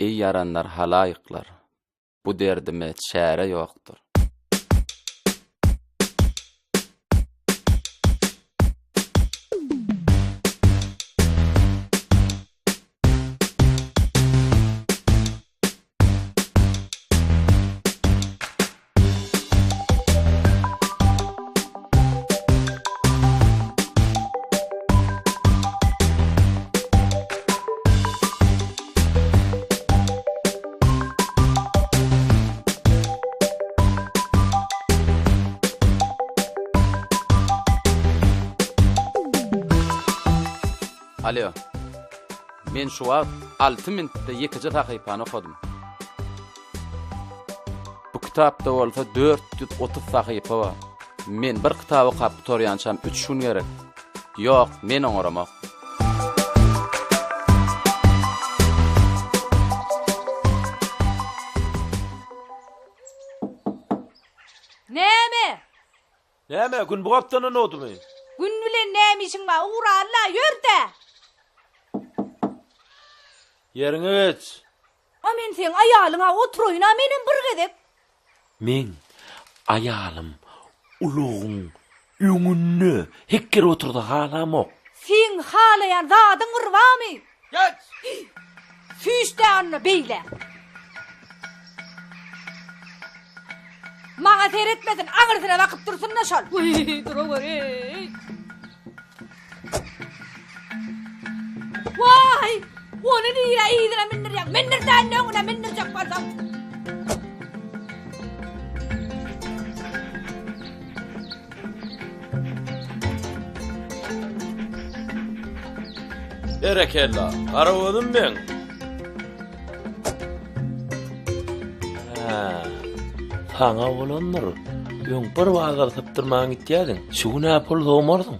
Eý ýaranlar halaýyklar, bu derdime çäre ýokdur. Alýo. Men şu wagt 6 minutda ýekeje sahypany okadym. Bu kitapda bolsa 430 sahypa bar. Men bir kitaby okap gutarýançam 3 gün gerek. Ýok, men oňaramok. Näme? Näme, gün bu gapdandan dogdumy? Gün bilen näme işiň bar? Ugra Alla, ýör-dä! Ýeriňe geç. A men seň aýalyň-a, oturaýyn-a menem bir gezek. Meň aýalym ulagyň öňünde hekgerip otursa halamok. Seň halaýan zadyň bir barmy? Geç! Süýş-dä onda beýle. Maňa seretmesin, aňyrsyna bakyp dursun-da şol. Wiý, duraweri-eý. Waý, ony nirä yzyna mündirýäň? Mündir-dä indi öňüne mündirjek bolsaň. Berekella, garagözüm meň. Hä, saňa bolandyr. Öň bir bazar sypdyrman gitýärdiň. Şu gün-ä pul sowmarsyň.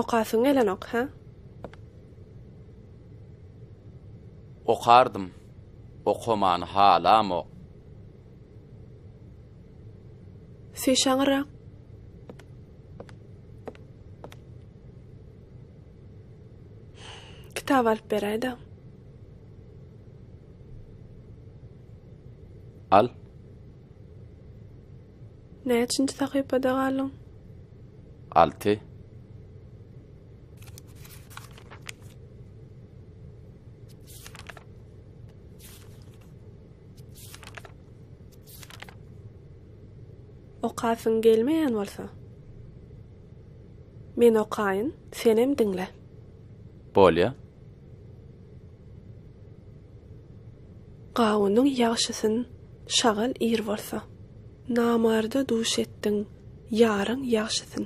Okasyň gelenok, hä? Okardym. Okamany halamok. Süýş aňyrrak. Kitap alyp beräý-dä. Al. Näçinji sahypada galdyň? Alty. Okasyň gelmeýän bolsa, men okaýyn, senem diňle. Bolýa. Gawunyň ýagşysyn şagal ir bolsa. Namarda duş etdiň ýaryň ýagşysyn.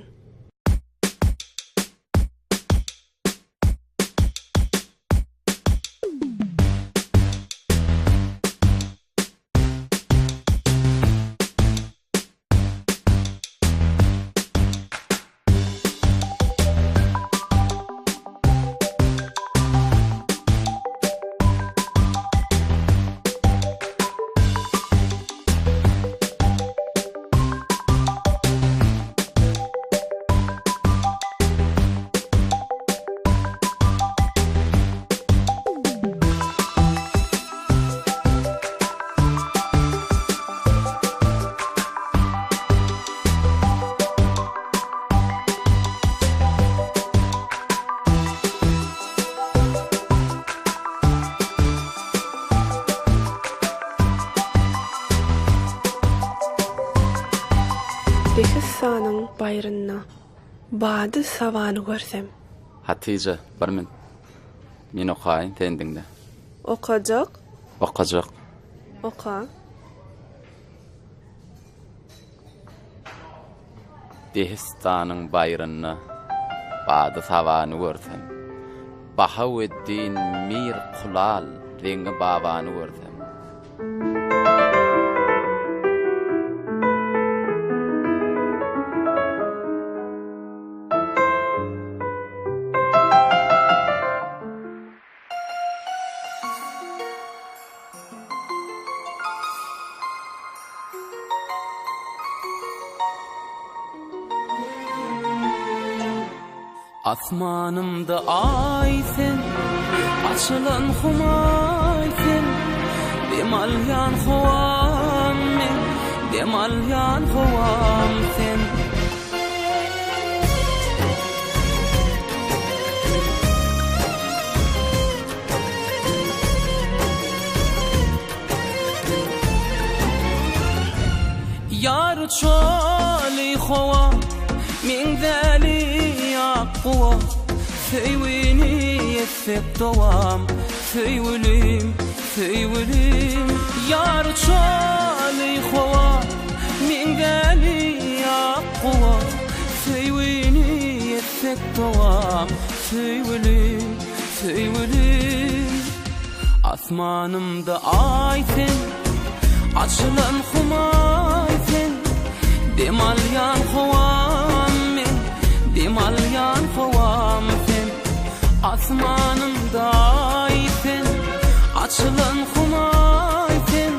Dehistanyň baýrynda bady sabany görsem. Hatyja, bir min. Men okaýyn, sen diňle. Okajak. Okajak. Oka. Dehistanyň baýrynda bady-sabany görsem, Bahaweddin Mir Kulal Zeňňi babany görsem. Asmanymda Aý sen, açylan humaý sen, Dem alýan howam men, dem alýan howam sen. Ýar çoly howa, meňzäli ak guwa, Söýgini etsek dowam, söýgülim, söýgülim. Ýar çoly howa, meňzäli ak guwa, Söýgini etsek dowam, söýgülim, söýgülim. Asmanymda Aý sen, açylan humaý sen, Dem alýan howam men, dem alýan howam sen. Asmanymda Aý sen, açylan humaý sen,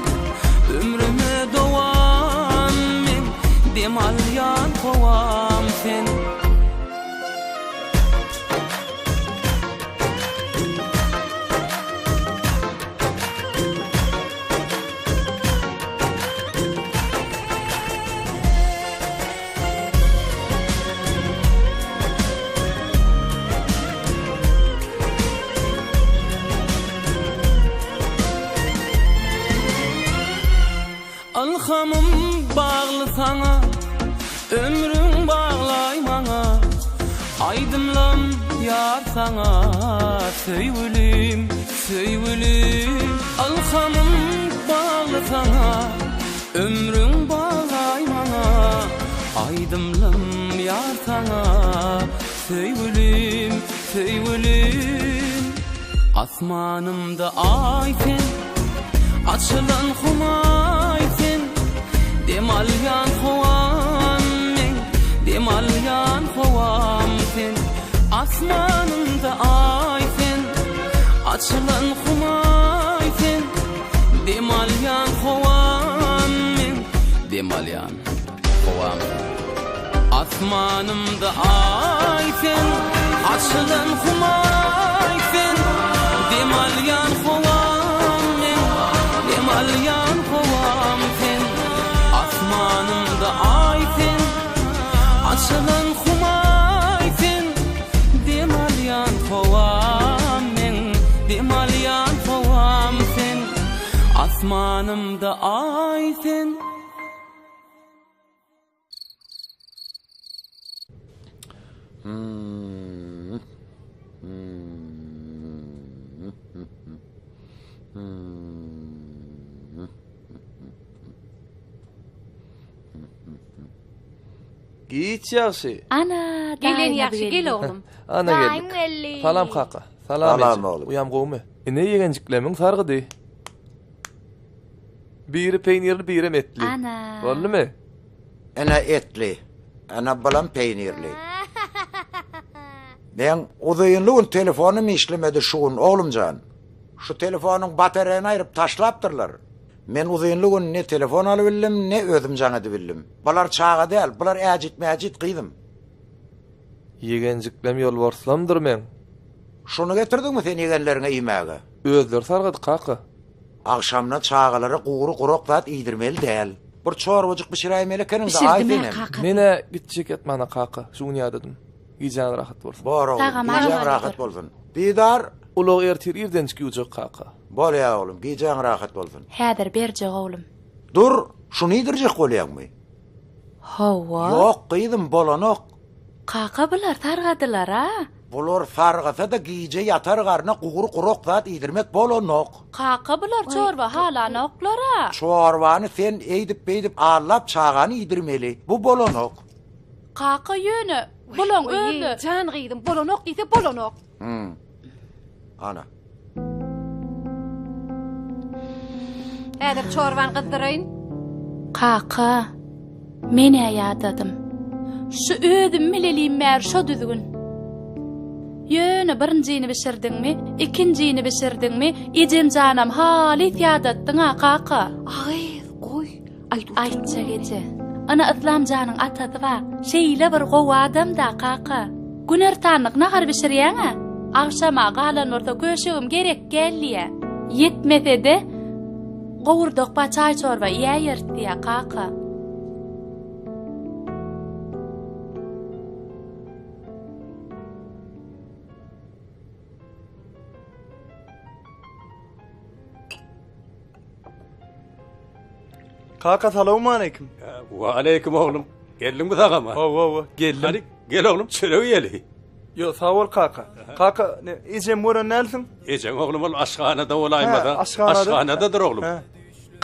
Ömrüme dowam men, dem alýan howam sen. Ylhamym bagly saňa, Ömrüň baglaý maňa, Aýdymlam ýar saňa, Söýgülim, söýgülim. Ylhamym bagly saňa, Ömrüň baglaý maňa, Aýdymlam ýar saňa, Söýgülim, söýgülim. Asmanymda Aý sen, Açylan humaý sen, Dem alýan howam meň, Dem alýan howam sen. Asmanymda Aý sen, Açylan humaý sen, Dem alýan howam meň, Dem alýan howam sen. Asmanymda Aý sen, açylan humaý sen, Dem alýan howam meň, dem alýan howam sen. Asmanymda Aý sen, açylan humaý sen, Dem alýan howam meň, dem alýan howam sen. Asmanymda Aý sen. Giç ýagşy. Ana, Gelen ýagşy gel oglum. Ana Daýyň geldik. geldi. Salam kaka. Salam, Salam eje. oglum. Uýam gowumy? Ine ýegenjiklemiň sargydy. Biri peýnirli, birem etli. Ana. Boldumy? Ene etli, ene bulam peýnirli. Meň uzynly gün telefonym işlemedi şu gün oglumjan. Şu telefonyň batareýini aýryp taşlapdyrlar. Men uzynly gün ne telefon alybildim, ne özüm jaň edibildim. Bular çaga däl, bular äjit-mäjit gyzym. Ýegenjiklem ýolbarslamdyr meň. Şuny getirdiňmi sen ýegenleriňe iýmäge? Özleri sargady kaka. Agşamdan çagalara gury gurak zat iýdirmeli däl. Bir çorbajyk bişiräýmeli ekeniň-dä, aý Bişirdim-ä, senem. kaka. Men-ä gitjek ýatmana kaka, şu gün ýadadym. Gijäňiz rahat bolsun. Bor oglum, Sagam gijäň aman rahat otur. bolsun. Didar! Ulagy ertir irdenjik ýuwjak kaka. Bolýa oglum, gijäň rahat bolsun. Häzir berjek oglum. Dur, şuny iýdirjek bolýaňmy? Hawa. Ýok gyzym, bolanok. Kaka bular sargadylar-a. Bular sargasa-da gije ýatar garna gury gurak zat iýdirmek bolanok. Kaka bular çorba halanoklar-a. Çorbany sen eýdip-beýdip allap çagany iýdirmeli. Bu bolanok. Kaka ýöne bulaň özi. Jan gyzym bolanok diýse bolanok. Hum. Ana. Häzir çorbany gyzdyraýyn. Kaka, men-ä ýadadym. Şu özüm bilelim bäri şo düzgün. Ýöne birinjini bişirdiňmi, ikinjini bişirdiňmi, ejem janam halys ýadatdyň-a, kaka. A gyz, goý, aýt otur. Aýtjak eje. Ana Yslam janyň atasy bar, şeýle bir gowy adam-da, kaka. Günortanlyk nahar bişirýäň-ä. Agşama galan bolsa köşegim gerek däl diýýä. Ýetmese-de, gowurdak bar çaý-çorba iýäýeris diýýä, kaka. Kaka salowmaleýkim. Waleýkim oglum. Geldiňmi sagama? Hawa, hawa, geldim. Hany, gel oglum, çörek iýeli. Ýok, sag bol kaka. Kaka, ne, ejem gören dälsiň? Ejeň oglum ol aşhanada bolaýmasa. Hä, aşhanada. Aşhanadadyr oglum. Hä.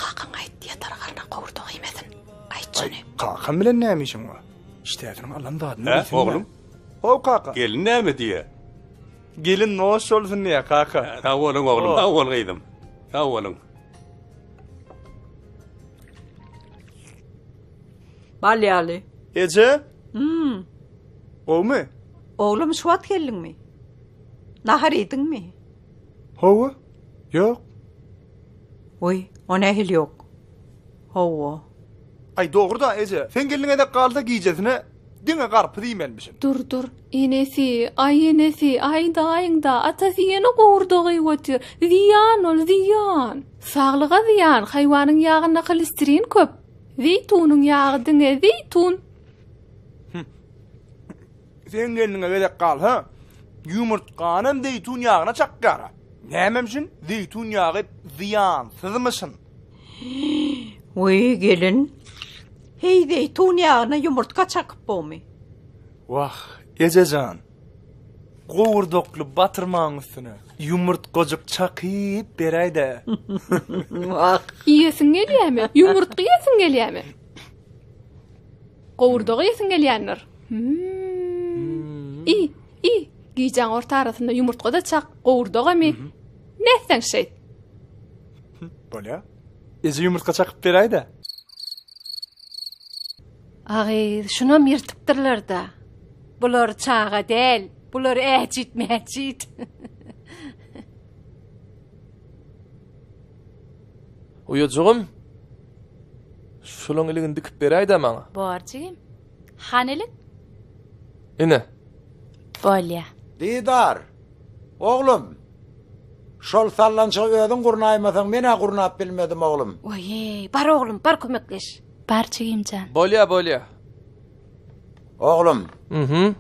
Kakaň aýt, ýatar garna gowurdak iýmesin. Aýt şony. Kakam bilen näme işiň bar? Işdäsiniň alan zadyny Hä, bilsin. oglum? How kaka. Gelin näme diýýä? Gelin noş bolsun diýýä kaka. Sag boluň oglum, sag bol gyzym. Sag boluň. Bal ýaly. Eje? Hmm. Gowmy? Oglum şu wagt geldiňmi? Nahar iýdiňmi? Hawa. Ýok. Oý, o nähili ýok? Hawa. Aý dogry-da eje, seň gelniň gezek galsa gijesine diňe garpyz iýmelimişin. Dur, dur, enesi, aý enesi, aý daýyň-da, atasy ýene gowurdak iýip otyr. Zyýan ol, zyýan. Saglyga zyýan, haýwanyň ýagynda holesterin köp. Zeýtunyň ýagy diňe zeýtun. Seň gelniňe gezek galsa, ýumurtganam zeýtun ýagyna çakýar-a. Nämemşin, zeýtun ýagy zyýansyzmyşyn. Wiý, gelin. Heý, zeýtun ýagyna ýumurtga çakyp bomy? Wah, eje jan. Gowurdakly batyrmaň üstüne ýumurtgajyk çakyp beräý-dä. Wah. Iýesiň gelýämi? Ýumurtga iýesiň gelýämi? Gowurdak iýesiň gelýändir. Iý, iý. Gijäň orta arasynda ýumurtga-da çak, gowurdagam iý. Nätseň şeýt. Bolýa. Eje ýumurtga çakyp beräý-dä. A gyz, şunam ýyrtypdyrlar-da. Bular çaga däl, bular äjit-mäjit. Uýajygym, şolaň iligini dikip beräý-dä maňa. Bor jigim. Hany ilik? Ine. Bolýa. Didar, oglum, şol sallançagy özüň gurnaýmasaň, men-ä gurnap bilmedim, oglum. Oý-eý, bar oglum, bar kömekleş. Bar jigimjan. Bolýa, bolýa. Oglum. Mhm.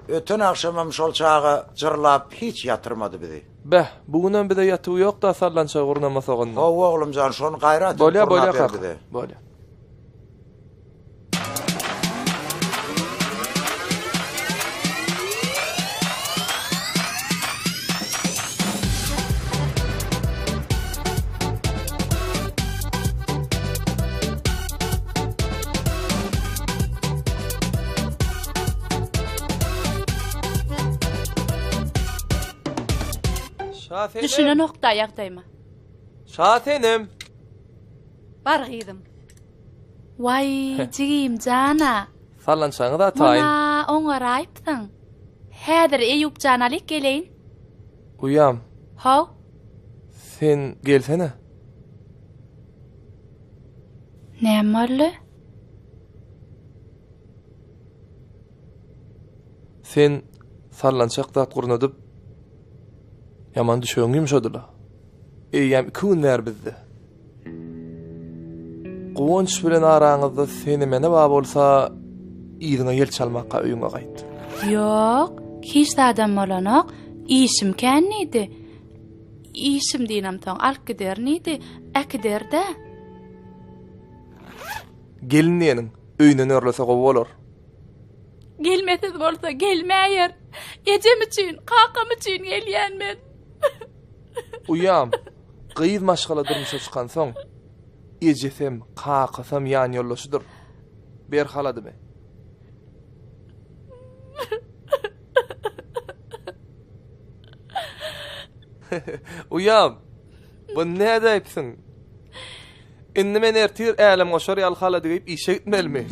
Öten agşamam şol çaga jyrlap hiç ýatyrmady bizi. Beh, bu günem bize ýatuw ýok-da sallançagy gurnamasak onda. Hawa oglumjan, şony gaýrat edip Bolýa, bolýa gurnap ber kaka. bize. Bolýa. Düşünenok-da ýagdaýyma. Şasenem! Bar gyzym. Waý, jigim jan-a. Sallançagyňyz-a taýyn. Muny oňaraýypsyň. Häzir Eýýup jan alyp geleýin. Uýam. How. Sen gelsene. Näme boldy? Sen sallançak zat gurnadyp, ýaman düşegiň ýumşady-la. Eýýäm iki gün bäri bizde. Guwanç bilen araňyzda sene-mene bar bolsa, yzyňa ýel çalmaka öýüňe gaýt. Ýok, hiç zadam bolanok. Işim kän diýdi. Işim diýnemsoň alyp giderin diýdi. Äkider-dä. Gelin diýeniň öýünden örlese gowy bolar. Gelmesiz bolsa gelmäýer. Ejem üçin, kakam üçin gelýän men. Uýam, gyz maşgala durmuşa çykansoň, ejesem, kakasam ýanýoldaşydyr. Ber haladymy. Uýam, bu nädäýipsiň? Indi men ertir älemgoşar ýaly halady geýip işe gitmelimi?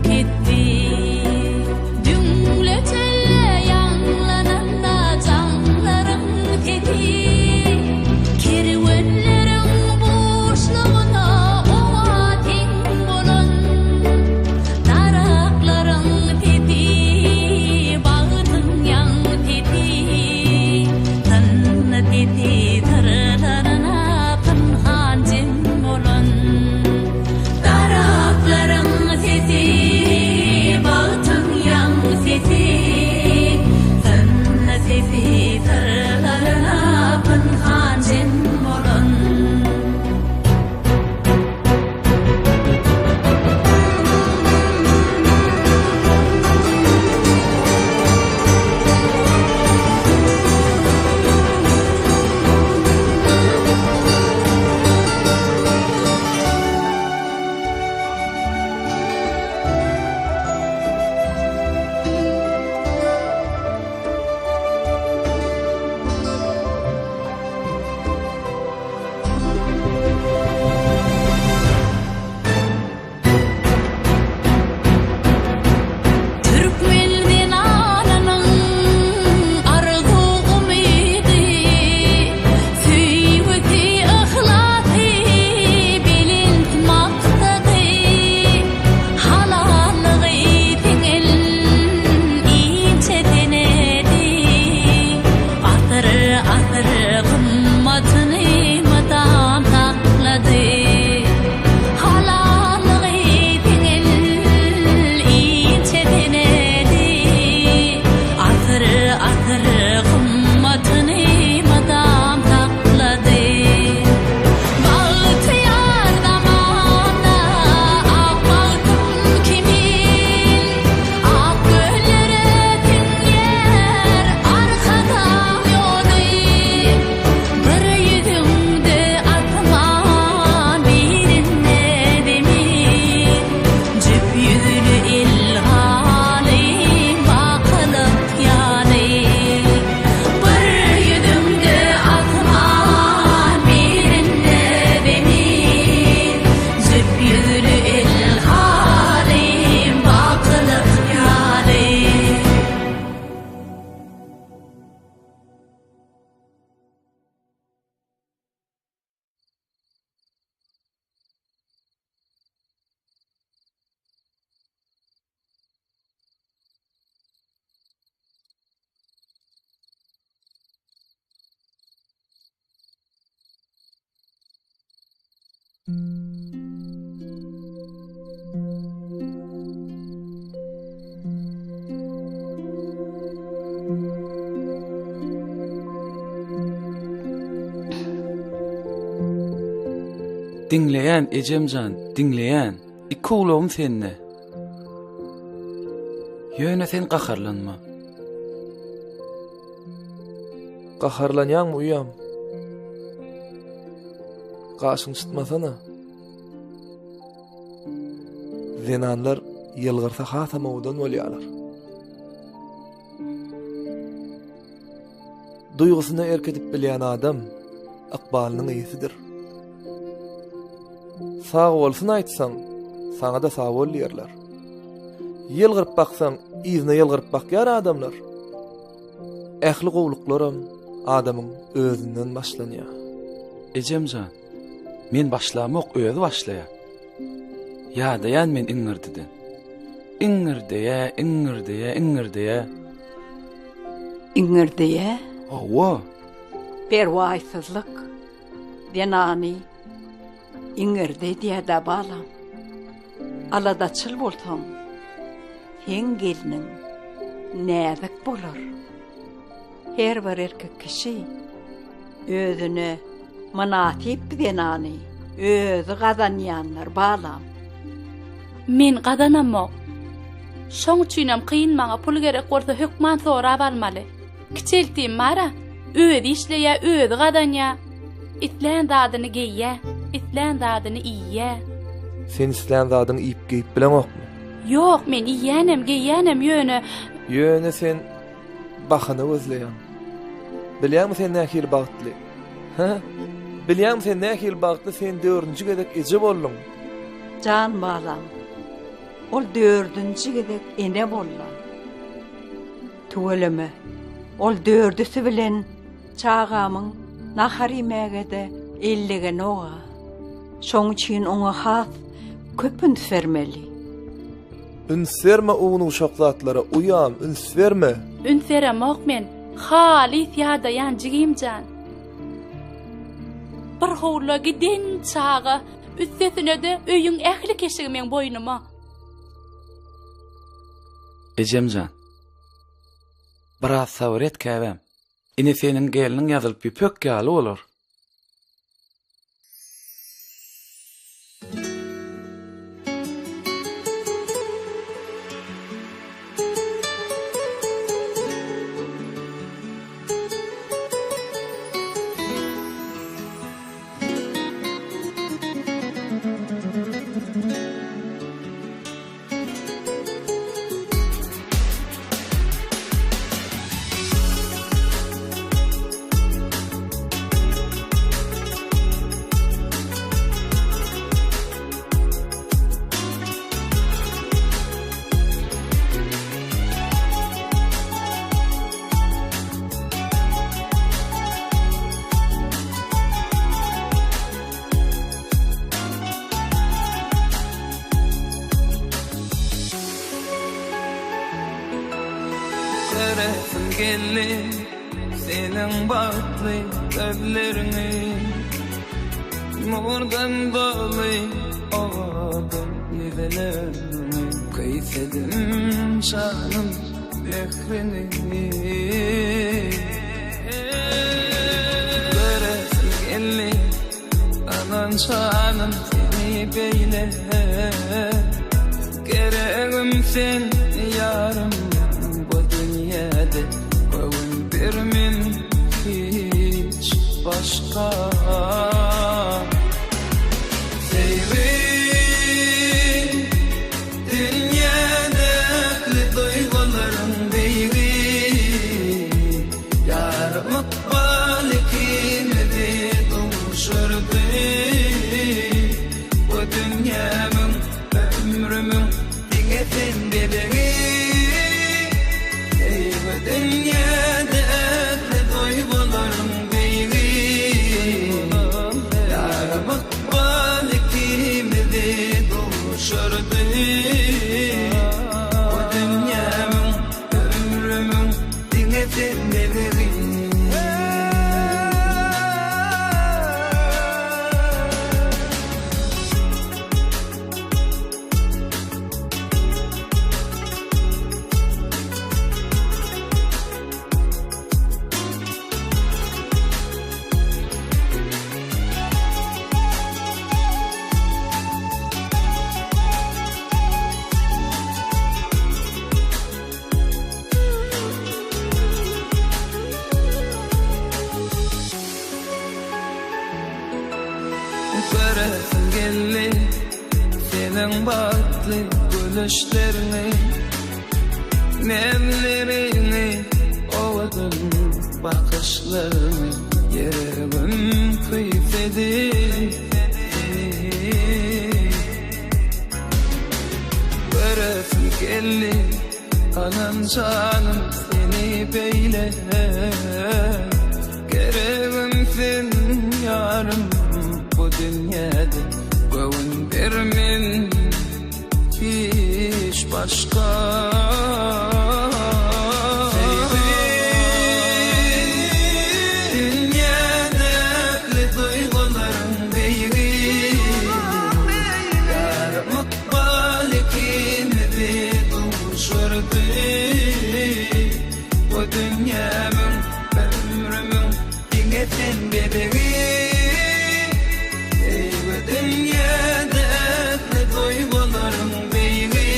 kesdi. Düňle çölde ýaňlananda jaňlaryň sesi, Kerwenleriň buşlugyna oňa deň bolan. Daraklaryň sesi, bagtyň ýaň sesi, Synny sesi syrlaryna pynhan jem bolan. Daraklaryň sesi, bagtyň ýaň sesi, Synny sesi syrlaryna pynhan jem bolan. Türkmen zenanynyň arzuw-umydy, söýgüsi, yhlasy, belent maksady, halallygy siňen inçe senedi. Asyr-asyr gymmatyny mydam saklady. Halallygy siňen inçe senedi. Asyr-asyr gymmatyny mydam saklady. Bagtyýar zamanda ak bagtym kimin, Ak göllere siňýär Arkadag ýoly. Bir ýüzüňde asman, birinde zemin, Jüp ýüzli ilhanym bakylyk ýaly. Bir ýüzüňde asman, birinde zemin, Jüp ýüzli ilhanym bakylyk ýaly. Diňleýän ejemjan, diňleýän. Iki gulagym sende. Ýöne sen gaharlanma. Gaharlanýaňmy uýam? Gaşyňy çytmasana. Zenanlar ýylgyrsa hasam owadan bolýarlar. Duýgusyna erk edip bilýän adam ykbalynyň eýesidir. Sag bolsun aýtsaň, saňa-da sag bol diýerler. Ýylgyryp baksaň, yzyna ýylgyryp bakýar adamlar. Ähli gowluklaram adamyň özünden başlanýar. Ejemjan, men başlamok, özi başlaýar. Ýadaýan men iňňirdiden. Iňňirdeýä, iňňirdeýä, iňňirdeýä. Iňňirdeýä? Hawa. Perwaýsyzlyk zenany iňňirdi edýä-dä, balam. Aladaçyl bolsaň, seň gelniň näzik bolar. Her bir erkek kişi özüne mynasyp zenany özi gazanýandyr, balam. Men gazanamok. Şoň üçinem kyn maňa pul gerek bolsa hökman sorap almaly. Kiçeltim bar-a, özi işleýä, özi gazanýa. Islän zadyny geýýä, islän zadyny iýýä. Sen islän zadyňy iýip-geýip bileňokmy? Ýok, men iýýänem, geýýänem, ýöne. Ýöne sen bahana gözleýäň. Bilýäňmi sen nähili bagtly? Hä? Bilýäňmi sen nähili bagtly, sen dördünji gezek eje bolduň. Jan balam. Ol dördünji gezek ene boldy. Tüweleme, ol dördüsi bilen çagamyň nahar iýmäge-de ellegenog-a. Şoň üçin oňa has köp üns bermeli. Üns berme ownuk-uşak zatlara, uýam, üns berme. Üns beremok men, halys ýadaýan jigim jan. Bir howla giden çaga, üstesine-de öýüň ähli keşigi meň boýnuma. Ejem jan, biraz sabyr et käbäm. Ine seniň gelniň ýazylyp ýüpek ýaly bolar. Göresim geldi seniň bagtly gözleriňi Nurdan doly owadan ýüzleriňi Küýsedim janym mähriňi Göresim geldi Aman janym seni beýle Geregim sen ýarym bu dünýäde Göwün bermen hiç başga Söýgi dünýäde ähli duýgularyň beýigi Ýarym ykbal ikimizi duşurdy Bu dünýämiň, ömrümiň diňe sen bezegi Söýgi dünýäde ähli duýgularyň beýigi Ýarym ykbal ikimizi duşurdy Bu dünýämiň, ömrümiň Diňe sen mezegin. Göresim geldi seniň bagtly gülüşleriňi Nemleriňi owadan bakyşlaryňy Ýüregim küýsedi seni Göresim geldi Anan janym seni beýle Geregim sen ýarym bu dünýäde Göwün bermen hiç başga Söýgi dünýäde ähli duýgularyň beýigi Ýarym Ykbal ikimizi duşurdy Bu dünýämiň, ömrümiň diňe sen bezegi Söýgi dünýäde ähli duýgularyň beýigi.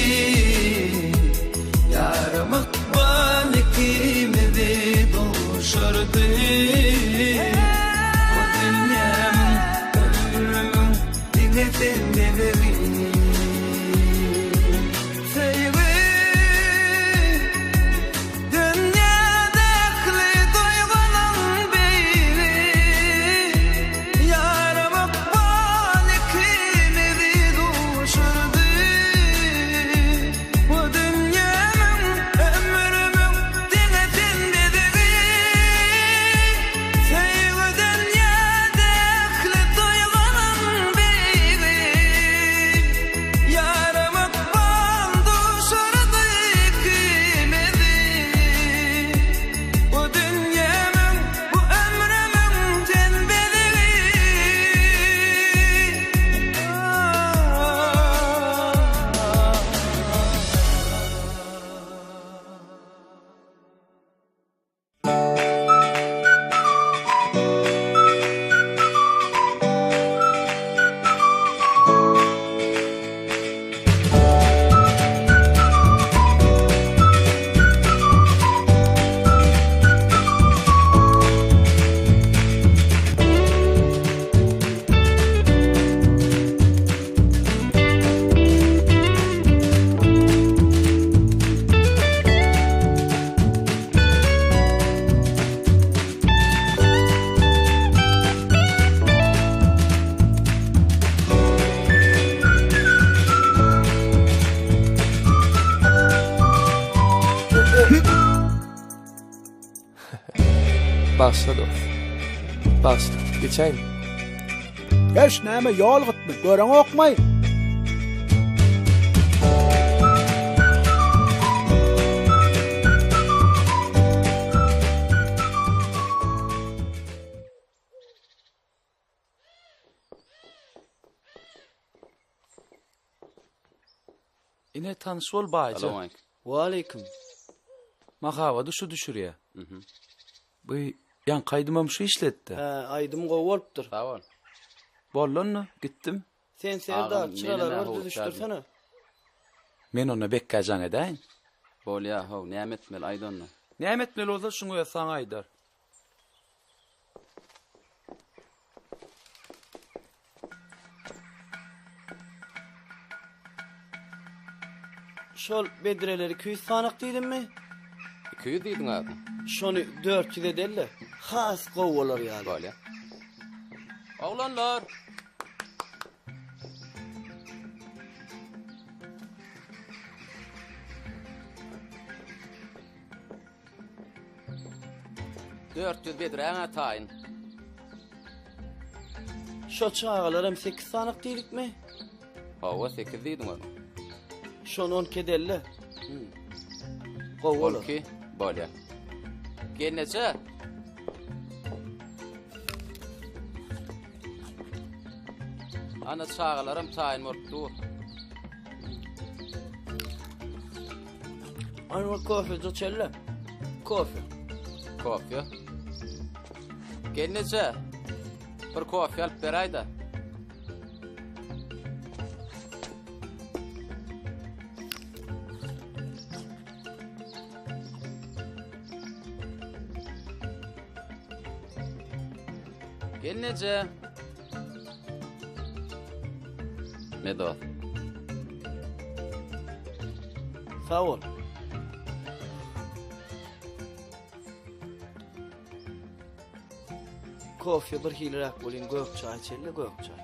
Bagyşla dost. Bagyşla. Geçäýin. Geç näme ýol gytmy? Göreňokmy? Ine tanyş bol baýja. Salowmaleýkim. Waleýkim. Mahabady şu düşürýä. Mhm. Bu ýaňky aýdymam şu işletdi. Hä, aýdym gowy bolupdyr. Sag bol. Boldy onda, gitdim. Sen Serdar, çyralary bir düzüşdirsene. Men onda Bekgä jaň edäýin. Bolýa, how, näme etmeli, aýt onda. Näme etmeli bolsa şuň özi saňa aýdar. Şol bedreleri 200 sanak diýdimmi? 200 diýdiň abi. Şony 400 edeli, has gowy bolar ýaly. Bolýa. Oglanlar! 400 bedräň-ä taýyn. Şo çagalaram 8 sanak diýdikmi? Hawa, 8 diýdiň ony. Şony 12 edeli. Hmm. Gowy bolar. 12 bolýar. Gelneje. Ana çagalaram taýyn bolup dur. Ana kofe içelim. Kofe. Kofe. Gelneje. Bir kofe alyp beräý-de. Gelneje. Medo. Sag bol. Kofe bir hiliräk bolýan gök çaý içeli gök çaý.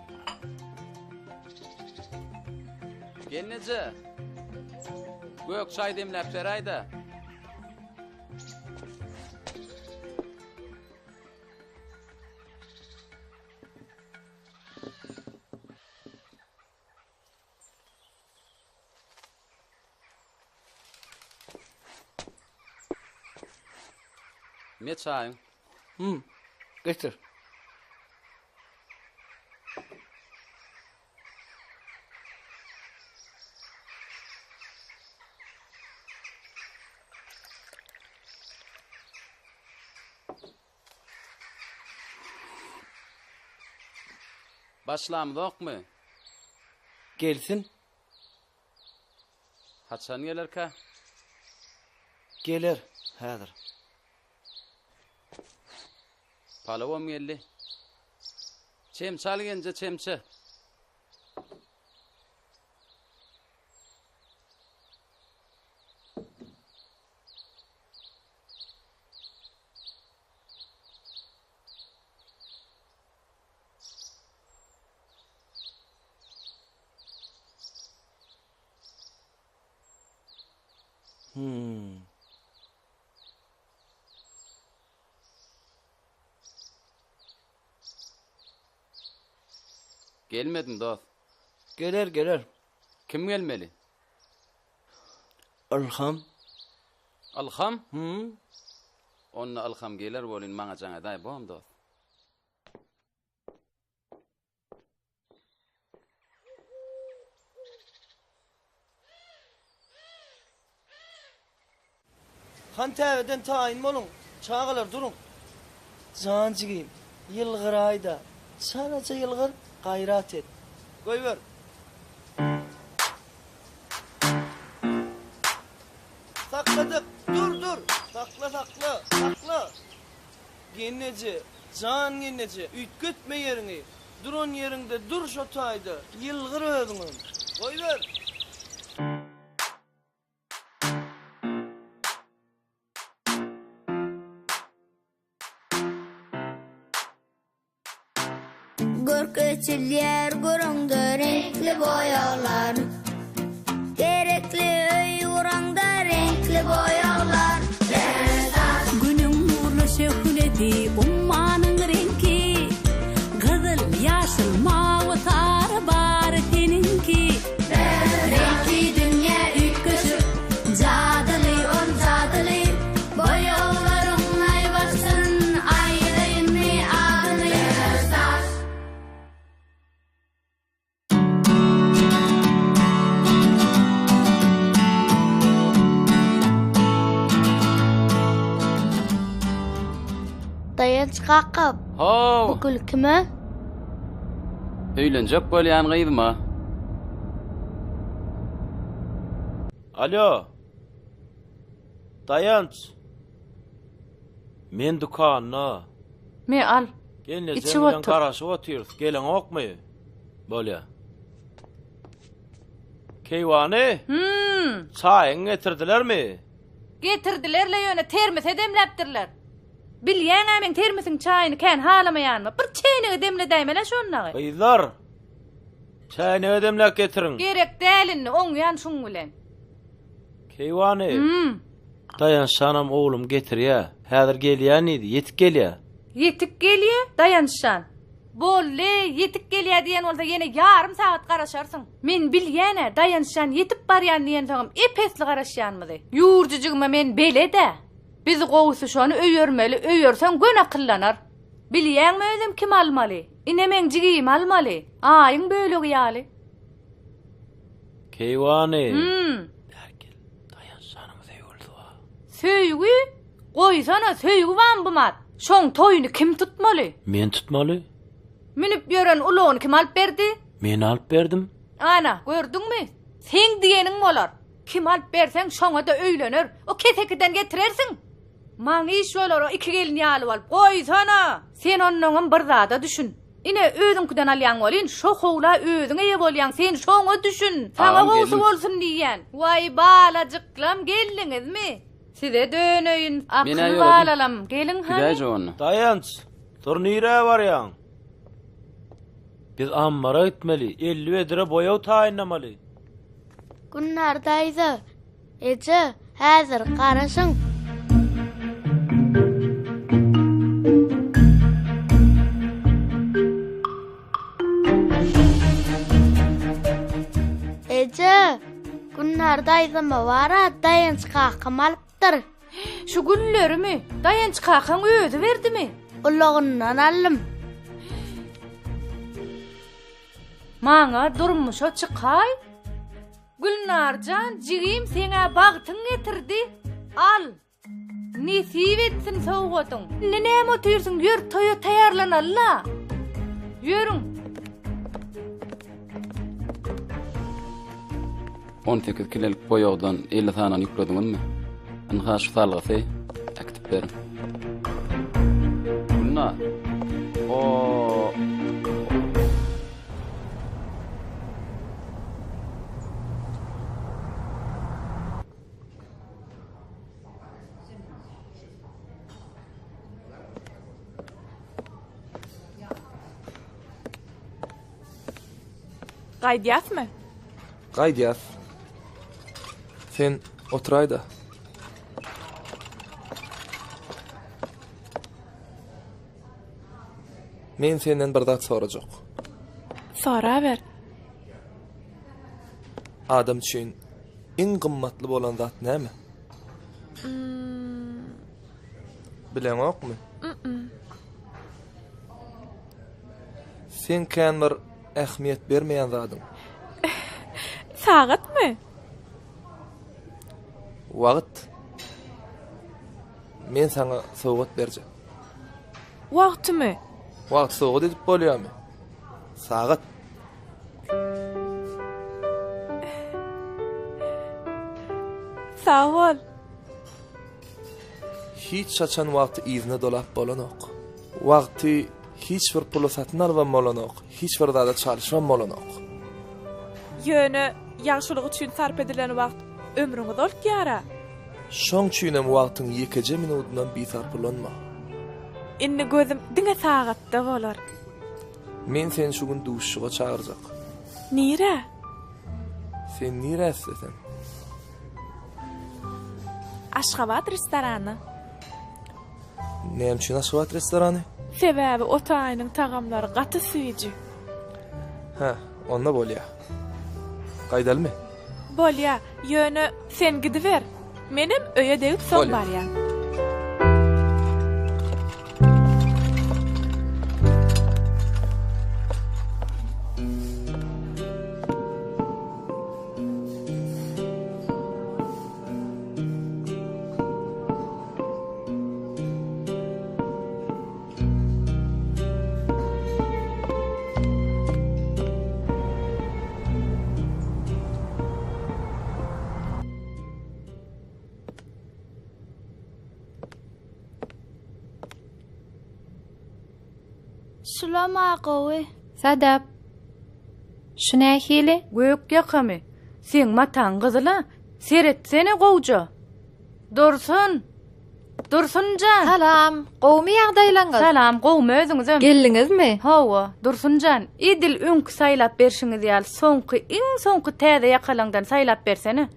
Gelneje. Gök çaý demläp beräý-de. Me çaýyň. Hmm. Getir. Başlamzokmy? Gelsin. Haçan gelerkä? Geler, häzir. Palawam geldi. Çemçe al genje, çemçe. Hmm. Gelmedim dost. Geler geler. Kim gelmeli? Ylham. Ylham? Hmm. Onda Ylham geler welin maňa jaň edäý bom dost. Han täzeden taýyn boluň, çagalar duruň. Jan jigim, ýylgyraý-da, çalaja ýylgyr, gaýrat et. Goýber. Sakladyk! Dur, dur! Sakla, sakla, sakla! Gelneje, jan gelneje, üýtgetme ýeriňi. Duran ýeriňde dur şo taýda, ýylgyr özüňem. Goýber! Görk eçilýär göreňde reňkli boýaglar. Gerekli öý guraňda reňkli boýaglar. Günüň nurly şöhlesi. Daýanç kaka, How! bu gül kime? Öýlenjek bolýan gyzyma. Alýo. Daýanç. Men dükanda. Me al. Gelnejeň Içip bilen otur. garaşyp otyrys. Geleňokmy? Bolýa. Keýwany? Hmm. Çaýyňy getirdilermi? Getirdiler-le ýöne termose demläpdirler. Bilýäň-ä meň termosiň çaýyny kän halamaýanymy. Bir çäýnege demledäýmel-ä şondagy. Gyzlar, çäýnege demläp getiriň. Gerek däl indi, oňýan şuň bilen. Keýwany. Hmm. Daýançjanam oglum getirýä. Häzir gelýän diýdi, ýetik gelýä. Ýetik gelýä, Daýançjan. Boldy, ýetik gelýä diýen bolsa ýene ýarym sagat garaşarsyň. Men bilýän-ä, Daýançjan ýetip barýan diýensoňam ep-esli garaşýanymyzy. Ýurjujygyma men belet-ä. Biz gowusy şony öýermeli, öýerseň göni akyllanar. Bilýäňmi özem kim almaly? Ine meň jigimi almaly. Aýyň bölegi ýaly. Keýwany. Hüm. Bärik gel. Daýançjanyň söýgülisi bar. Söýgi? Goýsana, söýgi barmy bu mat? Şoň toýuny kim tutmaly? Men tutmaly. Münüp ýören ulagyny kim alyp berdi? Men alyp berdim. Ana, gördüňmi? Seň diýeniň bolar. Kim alyp berseň, şoňa-da öýlener. O kesekiden getirersiň. Maňa iş bolar o iki gelin ýaly bolup. Goýsana! Sen onnoňam bir zada düşün. Ine, özüňkiden alýaň welin, şo howla özüň eýe bolýaň, sen şoňa düşün. Saňa Agam, gowusy geldim. bolsun diýýän. Waý, balajyklam, geldiňizmi? Size döneýin, Men-ä akyl ýöredim. balalam, geliň hany. Gidäýjek onda. Daýanç, dur nirä barýaň? Biz ammara gitmeli, 50 bedre boýag taýynlamaly. Gülnar daýza, eje, häzir garaşyň. Eje, Gülnar daýzama bar-a Daýanç kakam alypdyr. Şu güllerimi Daýanç kakaň özi berdimi? Ulagyndan aldym. Maňa durmuşa çykaý. Gülnarjan jigim seňä bagtyň getirdi. Al. Nesip etsin sowgadyň. Indi näme otyrsyň ýör toýa taýýarlanaly-la. Ýörüň. 18 kilelik boýagdan 50 sanyny ýüklediňizmi? Ynha şu salgysy äkidip beriň. Gülnar. O Gaýdýasmy? Gaýdýas. Sen oturaý-da. Men senden bir zat sorajak. Soraber. Adam üçin iň gymmatly bolan zat näme? Bileňokmy? Seň kän bir ähmiýet bermeýän zadyň. Sagatmy? Wagt. Men saňa sowgat berjek. Wagtymy? Wagt sowgat edip bolýarmy? Sagat. Sag bol. Hiç haçan wagty yzyna dolap bolanok. Wagty hiç bir pula satyn alybam bolanok, hiç bir zada çalşybam bolanok. Ýöne ýagşylyk üçin sarp edilen wagt ömrüňi uzaltýar-a. Şoň üçinem wagtyň ýekeje minudynam bisarp ulanma. Indi gözüm diňe sagatda bolar. Men seni şu gün duşuşyga çagyrjak. Nirä? Sen nirä isleseň. Aşgabat restorany. Näme üçin Aşgabat restorany? Sebäbi o taýynyň tagamlary gaty süýji. Hä, onda bolýa. Gaýdalymy? Bolýa, ýöne sen gidiber. Menem öýe degip soň barýan. Şulam-a gowy. Sadap. Şu nähili? Gök ýakamy? Seň mataň gyzyl-a. Seretsene gowja. Dursun! Dursun jan! Salam! Gowumy ýagdaýlaňyz? Salam, gowumy özüňizem? Geldiňizmi? Hawa, Dursun jan, edil öňki saýlap berşiňiz ýaly soňky, iň soňky täze ýakalaňdan saýlap bersene.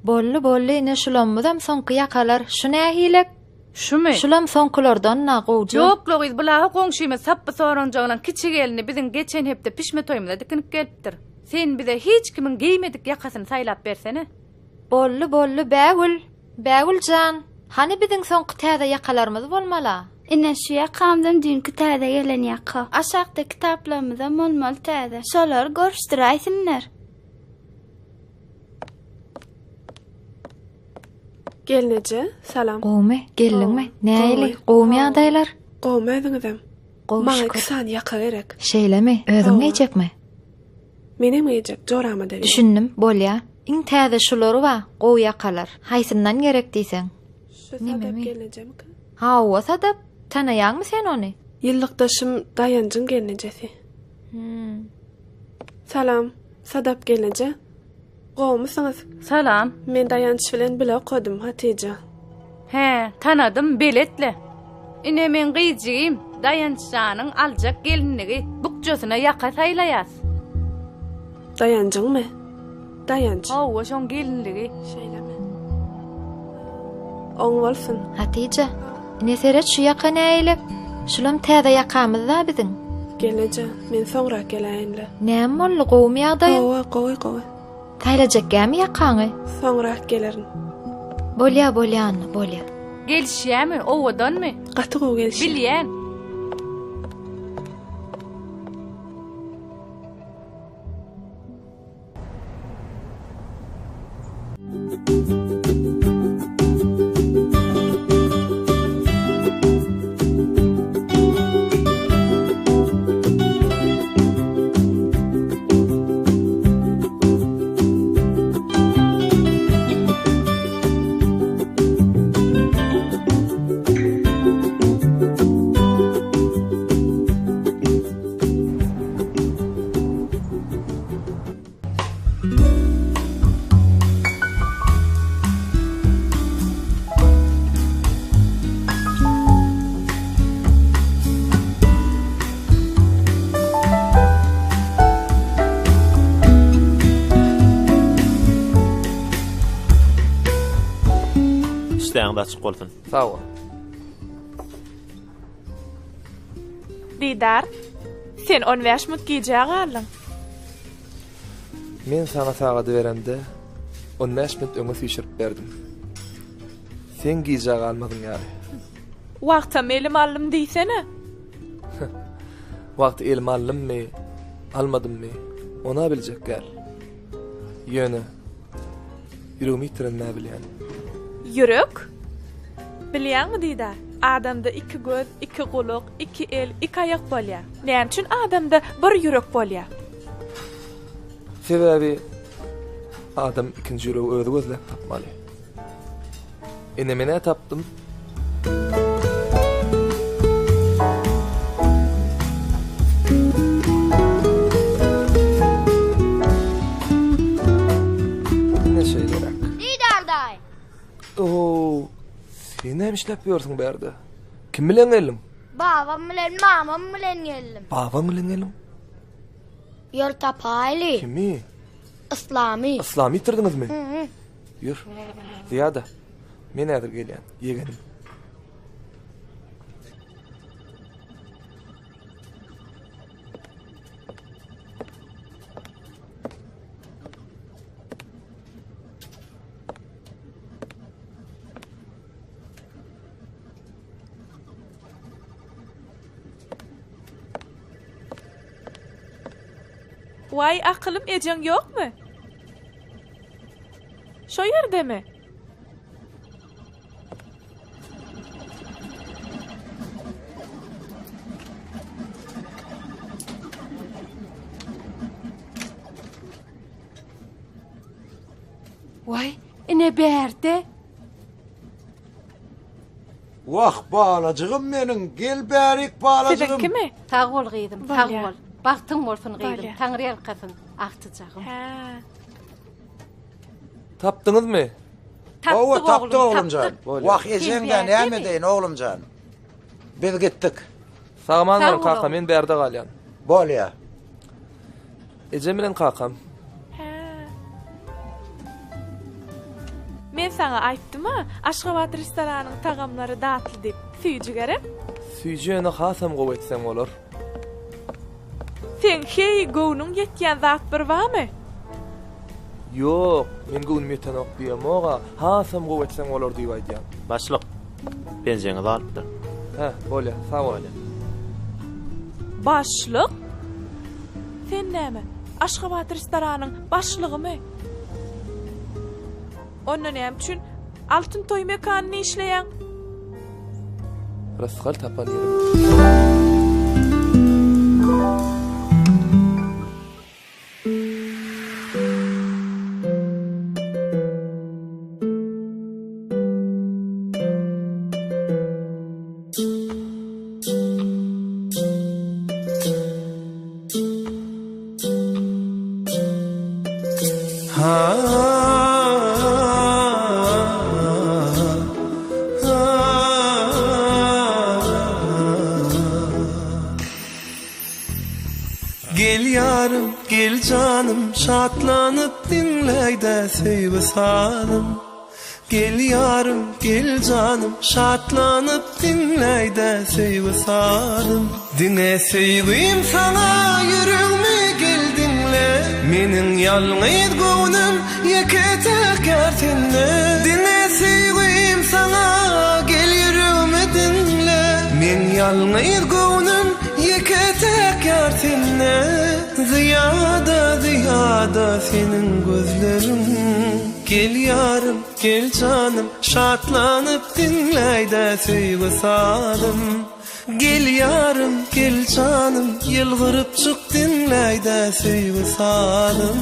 Boldy, boldy, ine şulamyzam soňky ýakalar. Şu nähilek? Şumy? Şulam soňkulardan-da gowja. Ýok-la gyz, bulagy goňşymyz Sapby soranjaglaň kiçi gelni biziň geçen hepde pişme toýumyza dikinip gelipdir. Sen bize hiç kimiň geýmedik ýakasyny saýlap bersene. Boldy, boldy, Bägül! Bägül jan, hany biziň soňky täze ýakalarymyz bolmal-a? Ine, şu ýakamzam düýnki täze gelen ýaka. Aşakda kitaplarymyzam bolmaly täze. Şolary görüşdiräýsinler. Gelneje, salam. Gowumy? Geldiňmi? Nähili? Gowumy ýagdaýlar? Gowumy özüňizem? Gowy Maňa şükür. iki sany ýaka gerek. Şeýlemi? Özüň Hawa. geýjekmi? Menem geýjek, jorama-da gerek. Düşündim, bolýa. Iň täze şulary bar, gowy ýakalar. Haýsyndan gerek diýseň. Şu Sadap Nememi? gelnejemika? Hawa, Sadap. Tanaýaňmy sen ony? Ýyllykdaşym Daýanjyň gelnejesi. Hmm. Salam, Sadap gelneje. Gowumysyňyz? Salam. Men Daýanç bilen bile okadym, Hatyja. Hä, tanadym, belet-le. Ine meň gyz jigim, Daýanç janyň aljak gelinligi, bukjasyna ýaka saýlaýas. Daýanjyňmy? Daýanç. Hawa, şoň gelinligi. Şeýlemi? Oň bolsun. Hatyja, ine seret şu ýaka nägile? Şulam täze ýakamyz-da biziň. Gelneje, men soňrak geläýin-le. Näme boldy, gowumy ýagdaýyň? Hawa, gowy, gowy. Saýlajakgämi ýakaňy? Soňrak gelerin. Bolýa, bolýa Anna, bolýa. Gelişýämi, owadanmy? Gaty gowy gelişýär. Bilýän. Işdäňiz açyk bolsun. Sag bol. Didar, sen on bäş minut gijä galdyň. Men saňa sagady beremde, on bäş minut öňe süýşürip berdim. Seň gijä galmazyň ýaly. Wagtam elime aldym diýsene. Wagty elime aldymmy, almadymmy, on-a biljek däl. Ýöne, ýüregimi ýitirenimi-ä bilýän. Ýürek? Bilýäňmi, Didar, adamda iki göz, iki gulak, iki el, iki aýak bolýar. Näme üçin adamda bir ýürek bolýar? Sebäbi adam ikinji ýüregi özi gözläp tapmaly. Ine men-ä tapdym. Ine şeýleräk. Didar daýy! Ow, sen näme işläp ýörsüň bärde? Kim bilen geldiň? Babam bilen mamam bilen geldim. Babaň bilen geldiň? Ýör tapaýly. Kimi? Yslamy. Yslamy ýitirdiňizmi? Hı. Ýör. Zyýada. Men häzir gelýän, ýegenim. Waý akylym ejeň ýokmy? Şo ýerdemi? Waý, ine bärde. Wah, balajygym meniň, gel bärik balajygym. Siziňkimi? Sag bol gyzym, sag Bolýa. bol. Bagtyň bolsun gyzym, Bolýa. Taňry ýalkasyn, agtyjagym. Hä. Tapdyňyzmy? Hawa, Tapdyk tapdyk oglum, oglumjan. tapdyk. Bolýa. Wah, ejeň-dä Sen näme bärde edeýin oglumjan. Biz gitdik. Sag-aman Sag boluň bol kaka, oglum. men bärde galýan. Bolýa. Ejem bilen kakam. Hä. Men saňa aýtdym-a, Aşgabat restoranyň tagamlary datly diýip. Süýji gerek? Süýji ýöne hasam gowy etseň bolar. Seň heý göwnüň ýetýän zat bir barmy? Ýok, men göwnüm ýetenok diýemog-a, hasam gowy etseň bolar diýip aýdýan. Başlyk, penjeňizi alypdyr. Hä, bolýa, sag bol. Başlyk? Sen näme, Aşgabat restoranyň başlygymy? Onda näme üçin Altyn toý mekanynda işleýäň? Rysgal tapan ýerim. Gel ýarym, gel janym, şatlanyp diňläýdä söýgi sazym. Gel ýarym, gel janym, şatlanyp diňläýdä söýgi sazym. Diňe söýgim saňa ýüregimi gel diňle. Meniň ýalňyz göwnüm ýeke-täk ýar sende. Diňe söýgim saňa gel ýüregimi diňle. Meň ýalňyz göwnüm ýeke-täk ýar sende. Zyýada, zyýada seniň gözleriň. Gel ýarym, gel janym, şatlanyp diňläýdä söýgi sazym. Gel ýarym, gel janym, ýylgyrypjyk diňläýdä söýgi sazym.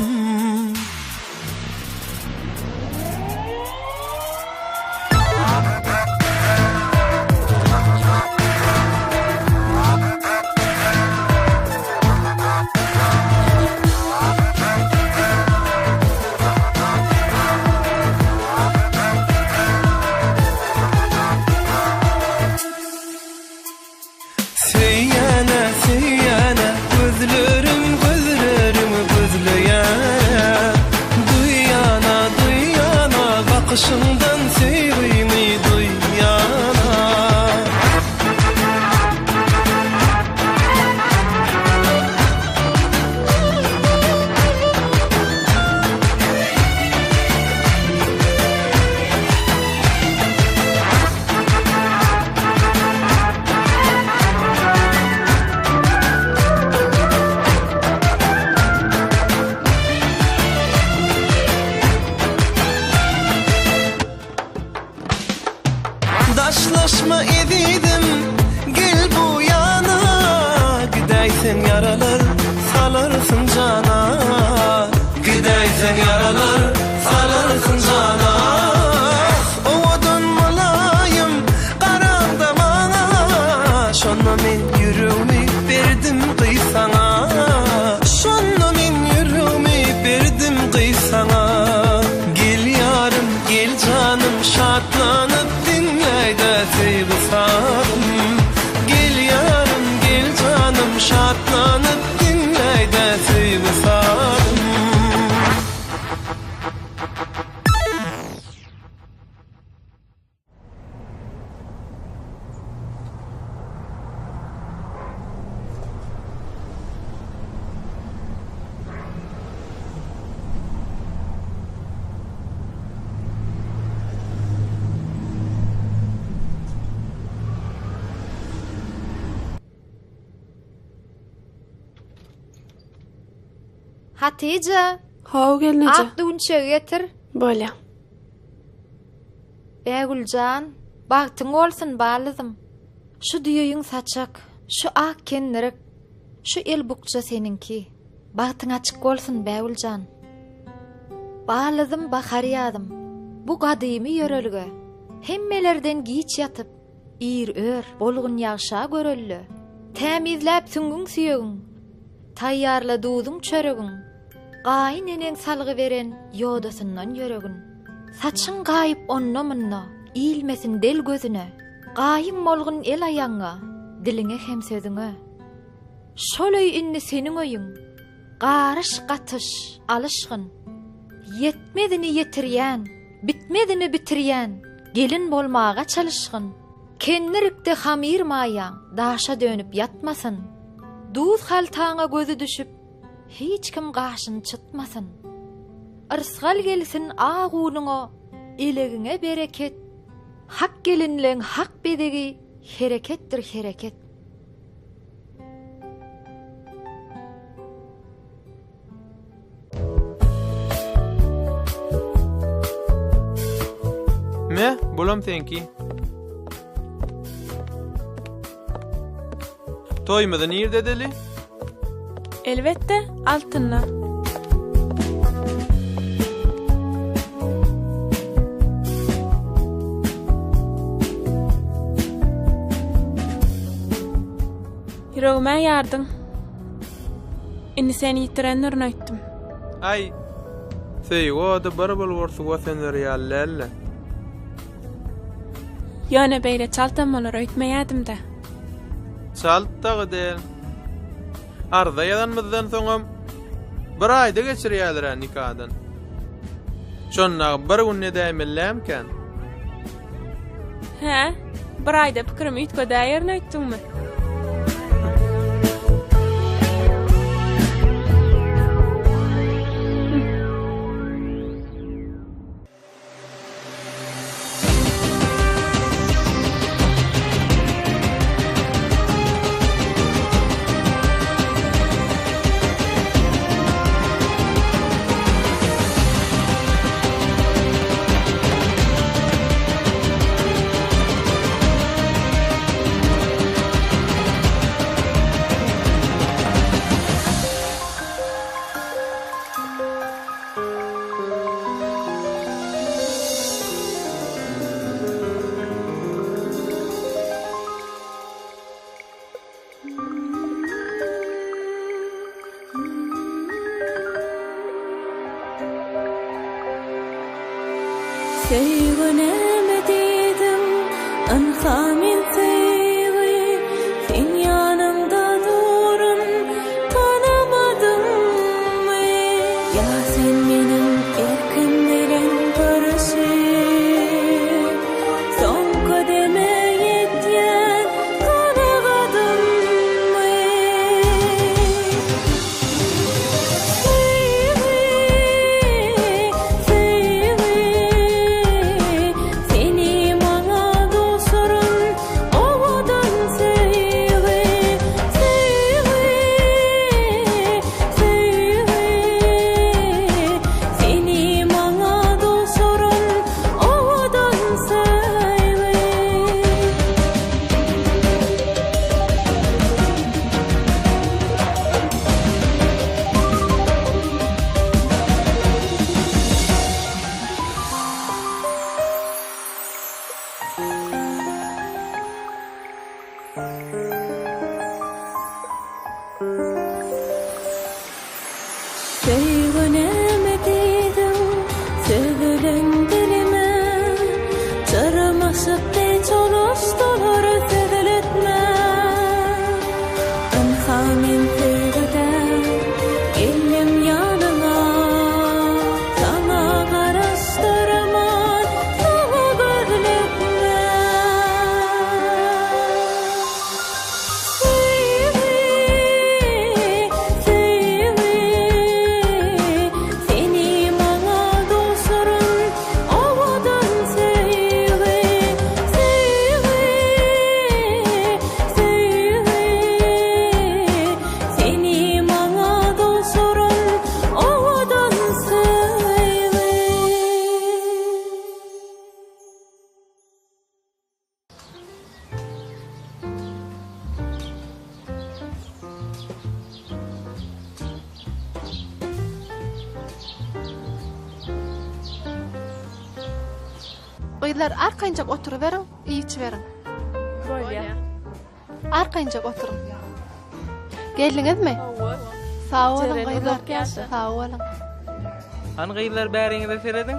Söýýän-ä, söýýän-ä, gözlerim, gözlerim gözleýän-ä. Duýýan-a, duýýan-a, bakyşyňdan söýgimi duýýan-a. Daşlaşma ezizim, gel bu ýana, Gidäýseň ýaralar salarsyň jana, Gidäýseň ýaralar salarsyň jana. Owadan mylaýym garaňda maňa, Şonda men ýüregimi berdim gyz saňa, Şonda men ýüregimi berdim gyz saňa. Gel ýarym, gel janym, şatlanyp diňläýdä söýgi sazym. Gel ýarym, gel janym, şatlanyp diňläýdä söýgi sazym. Hatyja! Haw gelneje. Ak düwünçegi getir. Bolýa. Bägüljan, bagtyň bolsun balyzym. Şu düýeýüň saçak, şu ak kendirik, şu el bukja seniňki. Bagtyň açyk bolsun Bägüljan. Balyzym bahar ýazym. Bu gadymy ýörelge. Hemmelerden giç ýatyp. Ir ör, bolgun ýagşa görelde. Tämizläp süňňüň-süýegiň, Taýýarla duzuň-çöregiň. Gaýyn eneň salgy beren ýodasyndan ýöregin. Saçyň gaýyp onda-munda, ilmesin del gözüne. Gaýym bolgun el-aýagyňa, diliňe hem sözüňe. Şol öý indi seniň öýüň, garyş-gatyş, alyşgyn. Ýetmezini ýetirýän, bitmezini bitirýän gelin bolmaga çalyşgyn. Kendirikde hamyr maýaň daşa dönüp ýatmasyn. Duz haltaňa gözi düşüp, Hiç kim gaşyny çytmasyn. Yrsgal gelsin ak unuňa, elegiňe bereket. Hak gelinleň hak bezegi hereketdir hereket. Me, bulam seňki. Toýumyzy nirde edeli? Elbetde, altynda. Ýüregime ýardyň. Indi seni ýitirendirin öýtdüm. Aý, söýgi ody bir bulgur suwa söner ýaly däl-le. Ýöne beýle çaltam bolar öýtmeýädim-dä. Çalt dagy däl. Arza ýazanymyzdan soňam bir aýda geçirýäler-ä nikadan. Şonda bir gün edäýmelilämkän? Hä? Bir aýda pikirimi üýtgedäýerin öýtdüňmi? Söýgi näme diýdiň, ynha men söýgi, Seň ýanyňda durun, tanamadyňmy? Ýa sen meniň erkim bilen görüşip, Soňky deme ýetýän kanagadymmy? Söýgi, söýgi, seni maňa duşuran owadan söýgi. Söýgi, söýgi, seni maňa duşuran owadan söýgi. Söýgi näme diýdiň, sözlen dilime, Çyrmaşyp deý çolaşdylar sözletme. Ynha men söýgüde geldim ýanyňa, Saňa garaşdyrman, saňa gözletme. Söýgi, söýgi, seni maňa duşuran owadan söýgi. Söýgi, söýgi, seni maňa duşuran owadan söýgi. Gyzlar arkaýynjak oturyberiň, iýip-içiberiň. Bolýa. Arkaýynjak oturyň. Geldiňizmi? Hawa. Sag boluň Jeren, gyzlar. uzak ýaşa. Sag boluň. Hany gyzlar bäriňize serediň.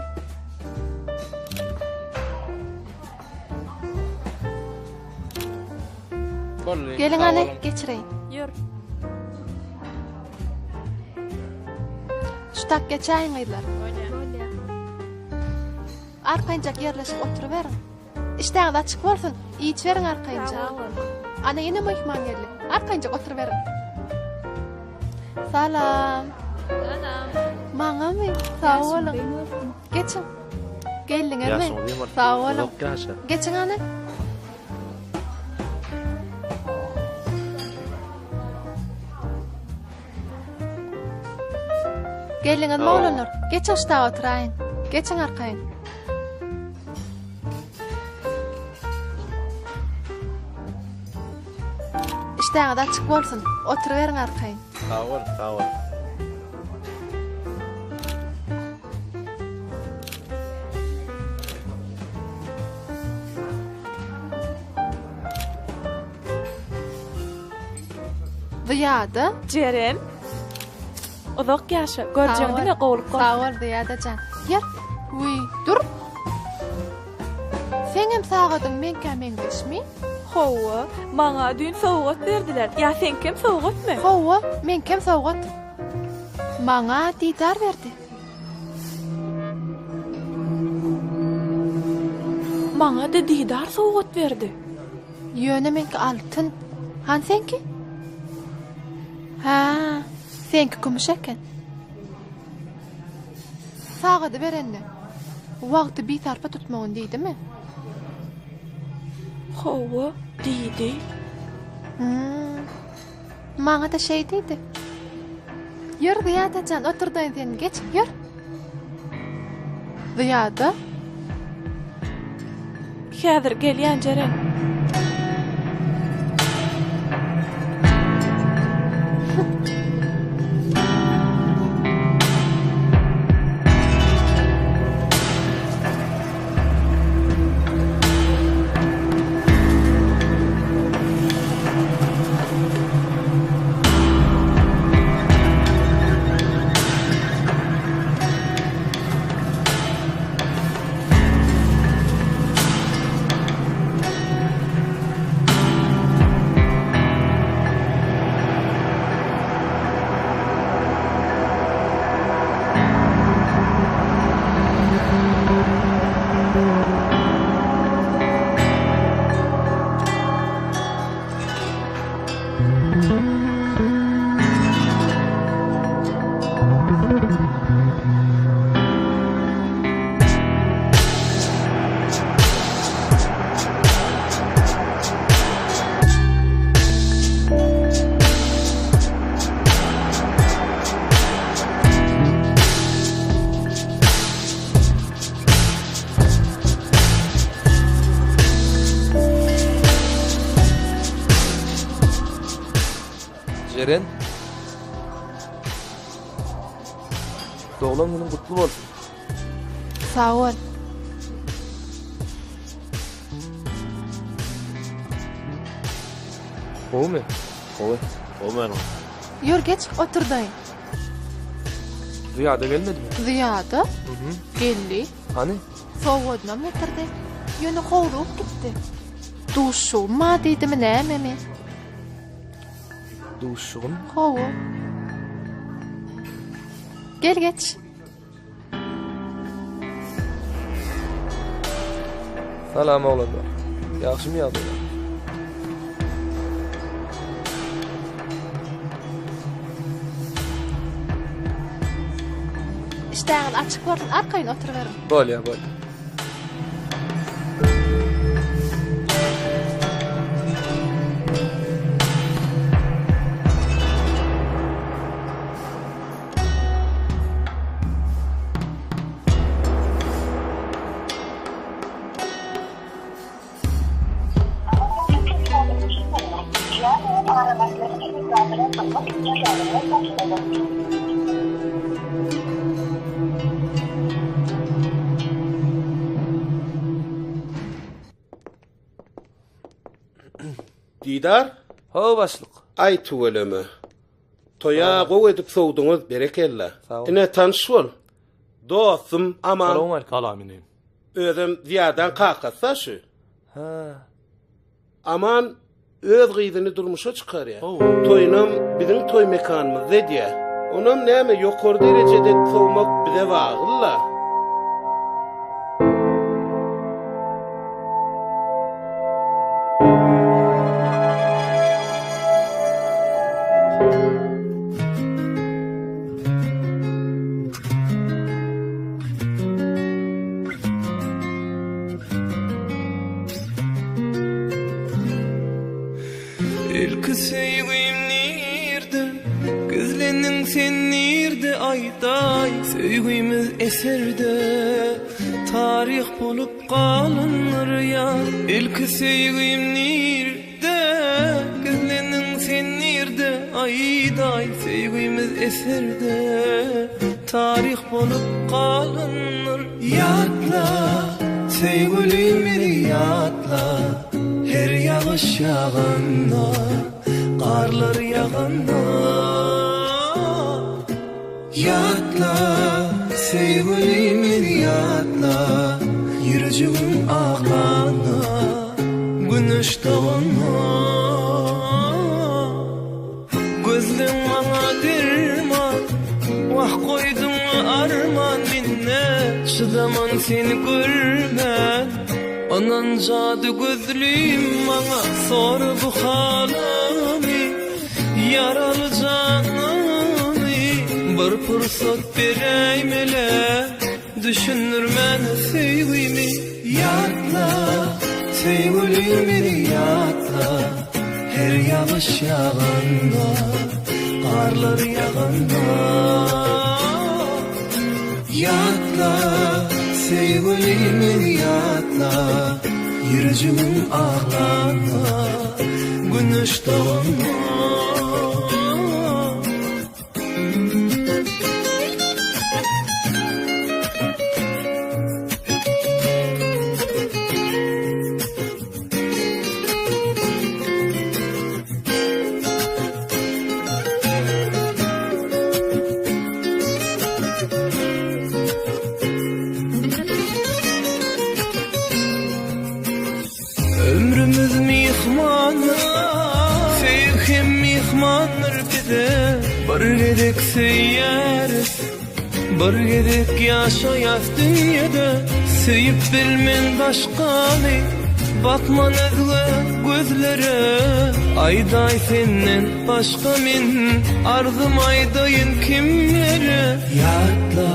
Boldy. Geliň Sag hany, boluň. geçireýin. Ýör. Şu tak geçäýiň gyzlar. Bolýa. Arkaýynjak ýerleşip oturyberiň. Işdäňiz açyk bolsun, iýiçberiň arkaýynjak. Sag bol. Ana ýene myhman geldi. Arkaýynjak oturyberiň. Salam. Salam. Maňamy? Sag boluň. Geçiň. Geldiňizmi? Ýaşyň uzyn bolsun. Sag boluň. Uzak ýaşa. Geçiň hany. Geldiňizmi oglanlar? Geçiň şu taýa oturaýyň. Geçiň arkaýyn. Işdäňiz açyk bolsun. Oturyberiň arkaýyn. Sag bol, sag bol. Zyýada. Jeren. Uzak ýaşa, görjegiň diňe gowulyk bolsun. Sag bol Zyýada jan. Ýör. Wiý, dur. Seňem sagadyň meňkä meňzeşmi? Hawa, maňa düýn sowgat berdiler. Ýa seňkem sowgatmy? Hawa, meňkem sowgat. Maňa Didar berdi. Maňa-da Didar sowgat berdi. Ýöne meňki altyn. Hany seňki? Hä, seňki kümüş eken. Sagady berende, wagty bisarpa tutmagyn diýdimi? Hawa, diýdi. Hum. Maňa-da şeý diýdi. Ýör, Zyýada jan, oturdaýyn seni, geç, ýör. Zyýada? Häzir gelýän, Jeren. Jeren. Doglan günüň gutly bolsun. Sag bol. Gowumy? Gowy. Gowy meniň. Ýör geç, oturdaýyn. Zyýada gelmedimi? Zyýada? Mhm. Geldi. Hany? Sowgadynam getirdi. Ýöne howlugyp gitdi. Duşuşygym bar diýdimi nämemi? Duşuşygym? Hawa. Gel geç. Salam oglanlar. Ýagşymy ýagdaýlar? Işdäňiz açyk bolsun, arkaýyn oturyberiň. Bolýa, bolýa. Didar? Hawa başlyk. Aý tüweleme. Toýa gowy edip sowduňyz, berekella. Ine tanyş bol. Dostum Aman. Salowmaleýkim. Salam inim. Özem Zyýadaň kakasy-da şu. Hä. Aman öz gyzyny durmuşa çykarýar. Toýunam biziň toý mekanymyzda edýär. Onam näme ýokary derejede sowmak bize bagly-la. Ilki söýgim nirde, gizlendiň sen nirde aýdaý Söýgimiz eserde, taryh bolup galandyr ýa Ilki söýgim nirde, gizlendiň sen nirde aýdaý Söýgimiz eserde, taryh bolup galandyr Ýatla, söýgülim meni ýatla, Her ýagyş ýaganda, garlar ýaganda. Ýatla, söýgülim meni ýatla, Ýürejigim aglanda, güneş doganda. Gözleň maňa derman, Wah goýduňa arman mende, Çydaman seni görmän. Ynan jady gözlim maňa, Sora bu halymy, Ýaraly janymy, Bir pursat beräýmele. Düşündirmän söýgimi ýatla, Söýgülim meni ýatla, Her ýagyş ýaganda, Garlar ýaganda. Ýatla, söýgülim meni ýatla, Ýürejigim aglanda, Güneş doganda. Ömrümiz myhmandyr, söýgi hem myhmandyr bize. Bir gezek söýýäris, bir gezek ýaşaýas dünýede. Söýüp bilmen başgany, bakman özge gözlere. Aýdaý senden başga men arzym aýdaýyn kimlere. Ýatla,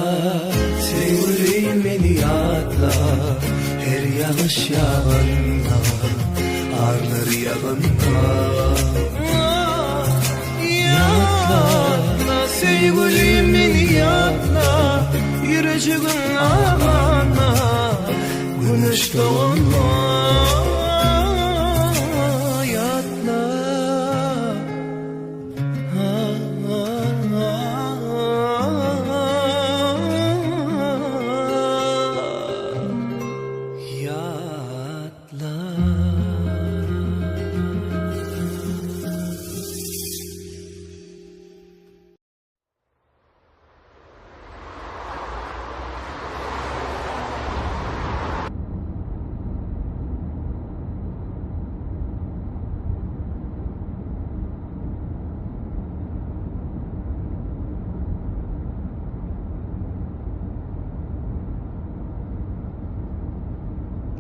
söýgülim meni ýatla. Her ýagyş ýaganda, garlar ýaganda. Ýatla, söýgülim meni ýatla, Ýürejigiň aganda, Güneş doganda. Ýatla.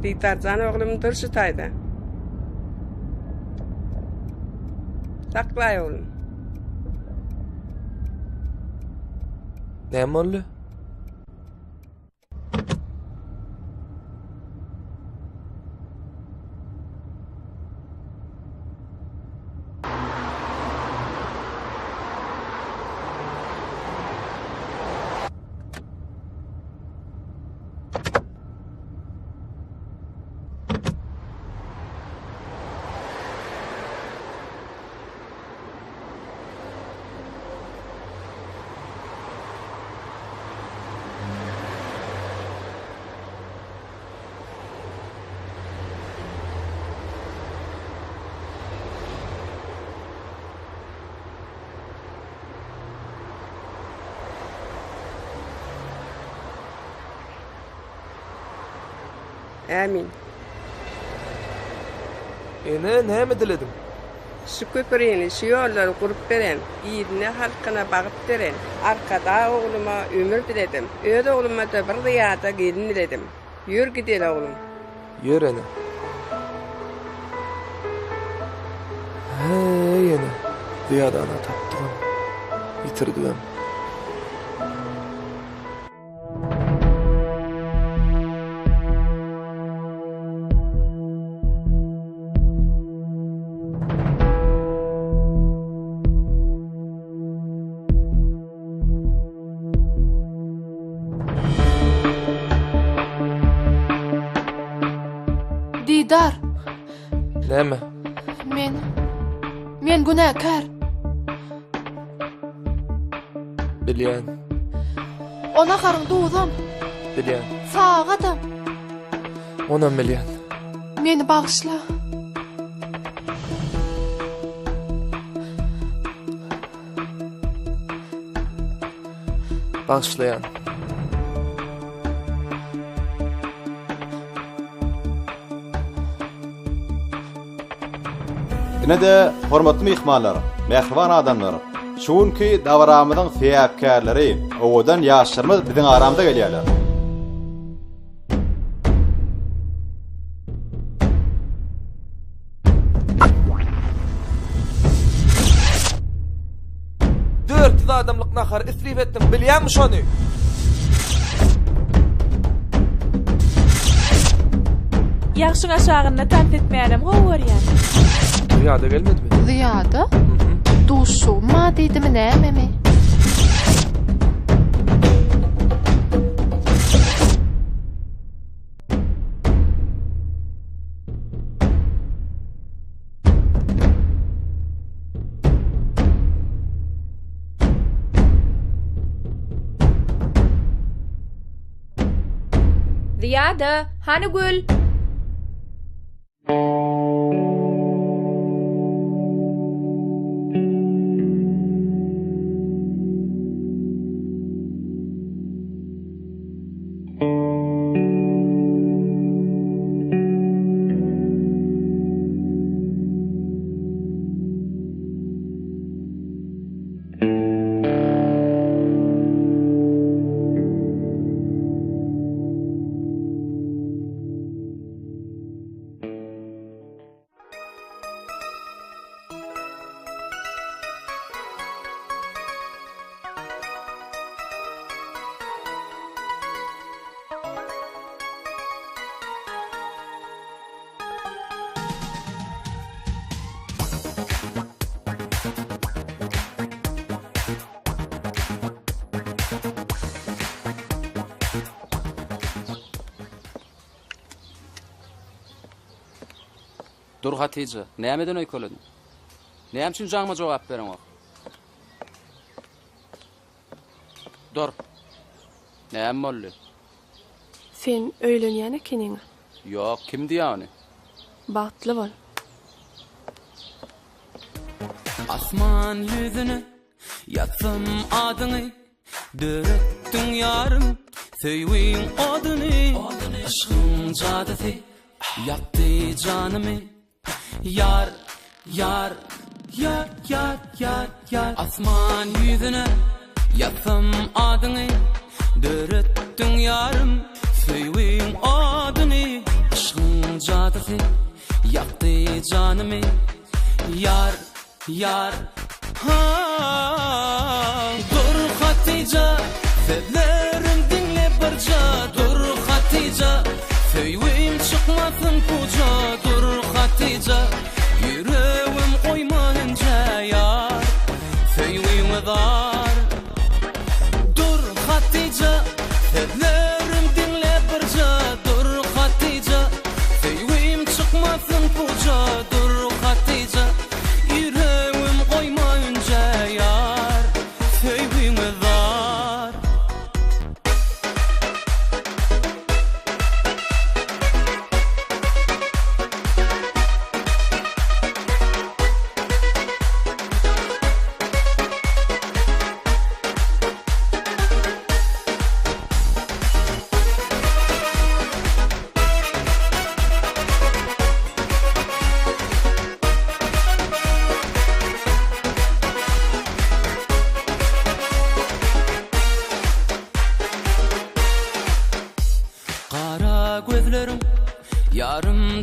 Didarjan oglum dur şu taýda. Saklaý oglum. Näme boldy? Ämin. Ene, näme dilediň? Şu köprini, şu ýollary gurup beren, iline, halkyna bagt beren Arkadag ogluma ömür diledim. Öz ogluma-da bir zyýada gelin diledim. Ýör gideli oglum. Ýör ene. Heý ene, zyýadany tapdygam, ýitirdigem. Didar. Näme? Men men günäkär. Bilýän. O naharyň duzam. Bilýän. Sagadam. Onam bilýän. Meni bagyşla. Bagyşlaýan. Ine-de, hormatly myhmanlar, mähriban adamlar, şu günki dabaramyzyň sebäpkärleri, owadan ýaşlarymyz biziň aramyza gelýärler. 400 adamlyk nahary isrip etdiň, bilýäňmi şony? Ýagşyň aşagynda tans etmänem gowy görýän. Zyýada gelmedimi? Zyýada? Duşuşygym bar diýdimi nämemi? Zyýada, hany gül? Dur Hatyja, nämeden öýkelediň? Näme üçin jaňyma jogap bereňok? Dur. Näme boldy? Sen öýlenýän ekeniň-a? Ýok, kim diýýär ony? Bagtly bol. Asman ýüzüne ýazsam adyňy Döretdiň ýarym söýgiň oduny Yşgyň jadysy ýakdy janymy Ýar, ýar, ýar, ýar, ýar, ýar Asman ýüzüne ýazsam adyňy Döretdiň ýarym söýgiň oduny Yşgyň jadysy ýakdy janymy Ýar, Ýar, ha, Dur Hatyja, sözlerim diňle birja, Dur Hatyja, söýgim çykmasyn puja, Dur Hatyja, ýüregim goýma injä, Ýar, söýgiňe zar. Dur Hatyja, sözlerim diňle birja, Dur Hatyja, söýgim çykmasyn puja, Dur Hatyja, ýüregim goýma ünjä, Ýar, söýgiňe zar.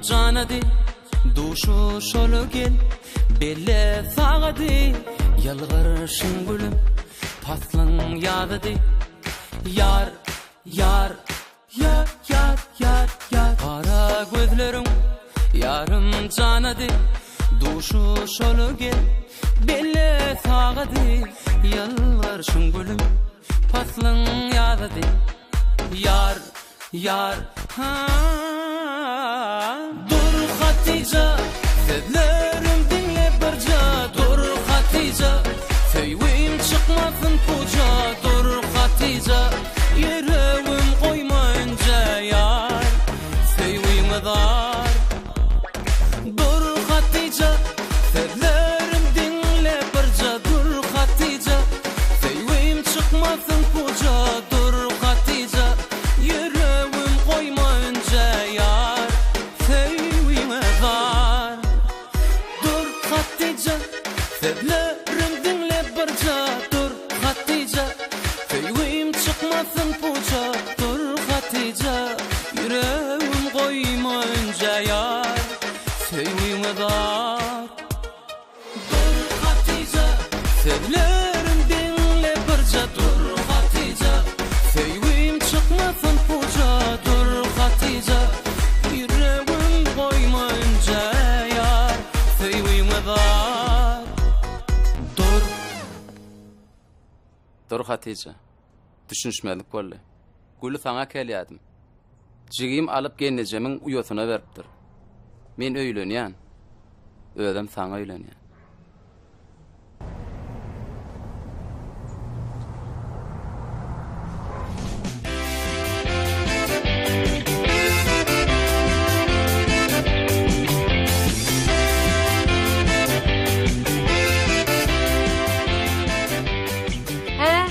janady Duşuşaly gel Belle sagady Ýylgyrşyň gülüm Paslyň ýazydy Ýar, ýar, ýar, ýar, ýar, ýar Gara gözleriň Ýarym janady Duşuşaly gel Belle sagady Ýylgyrşyň gülüm Paslyň ýazydy Ýar, ýar, ha Dur Hatyja, sözlerim diňle birja Dur Hatyja, söýgim çykmasyn puja Dur Hatyja, ýüregim goýma ünje Ýar, söýgüňe zar Dur Hatyja, sözlerim diňle birja Dur Hatyja, söýgim çykmasyn puja Dur Hatyja, ýüregim goýma ünje Ýar, söýgüňe zar Dur Hatyja, sözlerim diňle birja Dur Hatyja, söýgim çykmasyn puja Dur Hatyja, ýüregim goýma ünjä Ýar, söýgüňe zar Dur Hatyja, sözlerim diňle birja Dur Hatyja, söýgim çykmasyn puja Dur Hatyja, ýüregim goýma ünjä Ýar, söýgüňe zar Dur. Dur Hatyja. Düşünişmezlik boldy. Güli saňa äkelýädim. Jigim alyp gelnejemiň uýasyna beripdir. Men öýlenýän. Özem saňa öýlenýän. Hä?